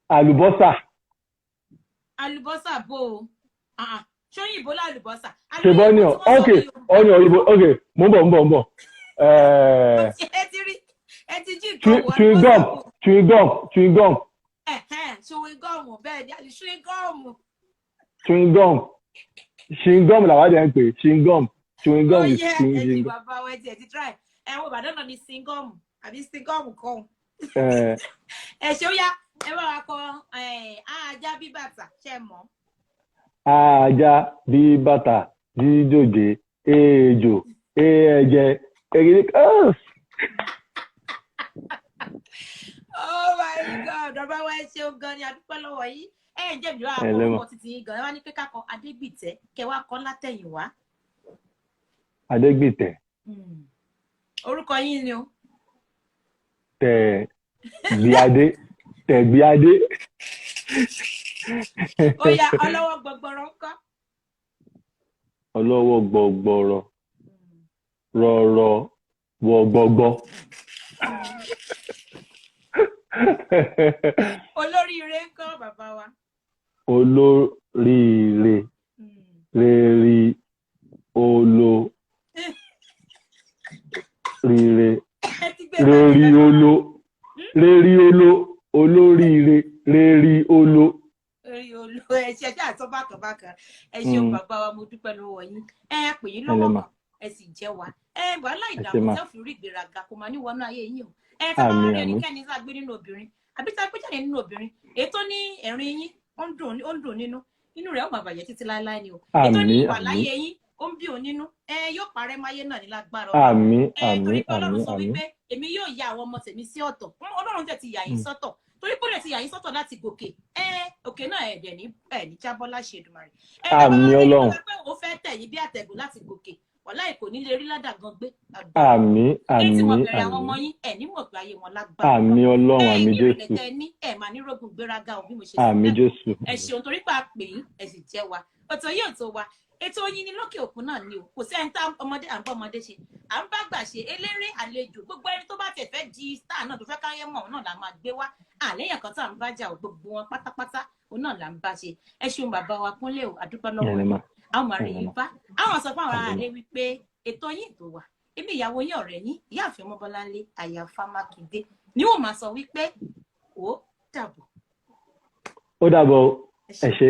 Àlùbọ́sà. Àlùbọ́sà bò ó. Ah, ah. Ṣóyìnbó lálùbọ́sà? Ṣe bọ́ onion? Ok, onion òyìnbó. Ok, mo ń bọ̀, mo ń bọ̀, mo ń bọ̀. Ẹ ti rí, ẹ ti jí nǹkan wò. Chewing gum, chewing gum, chewing gum. Chewing gum, bẹ́ẹ̀ ni, àti chewing gum. Chewing gum, chewing gum làwọn àdé ń pè chewing gum, chewing gum Ó is yẹ chewing ẹ ti gum. Bàbá wa, ẹ ti try. Ẹ wo Ìbàdàn náà ní singom àbí singom kan. Ẹ ṣe, ó yá, ẹ bá wa kọ ajá bí bàtà, ṣe mọ̀? Ajá bí bàtà, jíjòjé ejò ẹ̀jẹ̀ ẹ̀gẹ́dẹ́. Oh my God, bàbá wa, ẹ ṣeun gan ni, a dúpẹ́ lọ́wọ́ yín. Ẹ ǹjẹ́ mi wá Ẹ kọ lẹ́mọ̀. orúkọ títí yín gan. Ẹ wá ní pé ká kọ Adégbìtẹ́, kẹ wá kọ látẹ̀yìnwá. Adégbìtẹ̀. Orúkọ yín ni o. Tẹ̀gbíadé, Tẹ̀gbíadé. Ó yá, ọlọ́wọ́ gbọgbọrọ ńkọ́? Ọlọ́wọ́ gbọgbọrọ, rọrọ wọgbọgbọ. Olóríire ńkọ́, bàbá wa? Olóríire, reri olo rire. Ẹ ti gbé. Reri olo, reri olo, olóríire, reri olo. Orí olú, ẹ ṣe ẹjẹ àtọ bákan bákan. Ẹ ṣeun, bàbá wa, mo dúpẹ́ lọ́wọ́ yín. Ẹ pè yín lọ́wọ́ Ẹlẹ́mà. kan, ẹ sì jẹ́ wa. Ẹ wàhálà Ẹ ṣé ìdààmú mà. tẹ́ ò fi rí ìgbéraga kò máa ní wọnú ayé yín o. Ẹ tá bá wá Àmín, rí àmín. ẹnikẹ́ni tá a gbé nínú obìnrin àbí tá a gbé jáde nínú obìnrin èyí tó ní ẹ̀rín yín Ó ń dùn nínú, inú rẹ̀ ó máa bàjẹ́ títí láéláé ni o. Ètò ní Àmín. ìwà Àmín. láyé yín, ó ń bí òun nínú, ẹ yóò parẹ́ máyé náà ní lágbára Ọlọ́run. Àmín. Ẹ Àmín. torí pé Ọlọ́run Àmín. sọ Àmín. wípé èmi yóò ya àwọn ọmọ tèmi sí ọ̀tọ̀. Ọlọ́run tẹ̀ ti yà yín sọ́tọ̀, torí pé ó lè ti yà yín sọ́tọ̀ láti gòkè ẹ òkè náà, ẹ̀ dẹ̀ ní ẹ̀ ní jábọ́ láṣẹ Èdùmàrè. Ẹ bàbá Àmín. wa ní Ọlọ́run. sọ pé òun fẹ́ tẹ̀ yín bí àtẹ̀gùn láti gòkè, wàláì kò ní lè rí ládàá gan gbé agbára. Àmín. Lẹ́yìn tí wọ́n Àmín. bẹ̀rẹ̀ àwọn ọmọ Àmín. yín, ẹ̀ ní mọ̀ pé ayé wọn lágbára. Àmín Ọlọ́run. Ẹ Àmín ní ìrẹ̀lẹ̀ Jésù. tẹ́ ẹ ní, ẹ máa ní rógun gbéraga ò bí mo ṣe sọ Àmín lẹ́kọ̀ọ́. Jésù. Ẹ ṣeun torí pé a pè yín, ẹ sì jẹ́ wa. Ọ̀tọ̀ yóò tó wa, ètò yín ní lókè òkun náà ni o. Kò sí ẹni tá ọmọdé, à ń bá ọmọdé ṣe, à ń bá gbà ṣe, eléré, àlejò, gbogbo ẹni tó bá tẹ̀ fẹ́ di star náà, tó fẹ́ káyé mọ̀, òun náà la máa gbé wá. Àléyàn kan tá à ń bá jà o, gbogbo wọn pátápátá òun náà là ń bá ṣe. Ẹ ṣeun bàbá wa Kúnlé o, àdúpẹ́ lọ́wọ́ Ìyẹn ni yín. mà. Àwọn máa rí Ìyẹn yín mà. bá àwọn sọ fún àwọn Àmín. aráàlú wípé ètò yín, ètò wa, èmi ìyàwó yín, ọ̀rẹ́ yín, ìyáàfin Ọmọbọ́láńlé aya Fámákindé ni wọ́n máa sọ wípé ó dàbọ̀. Ó dàbọ̀ o. Ẹ Ẹ ṣeun. ṣé.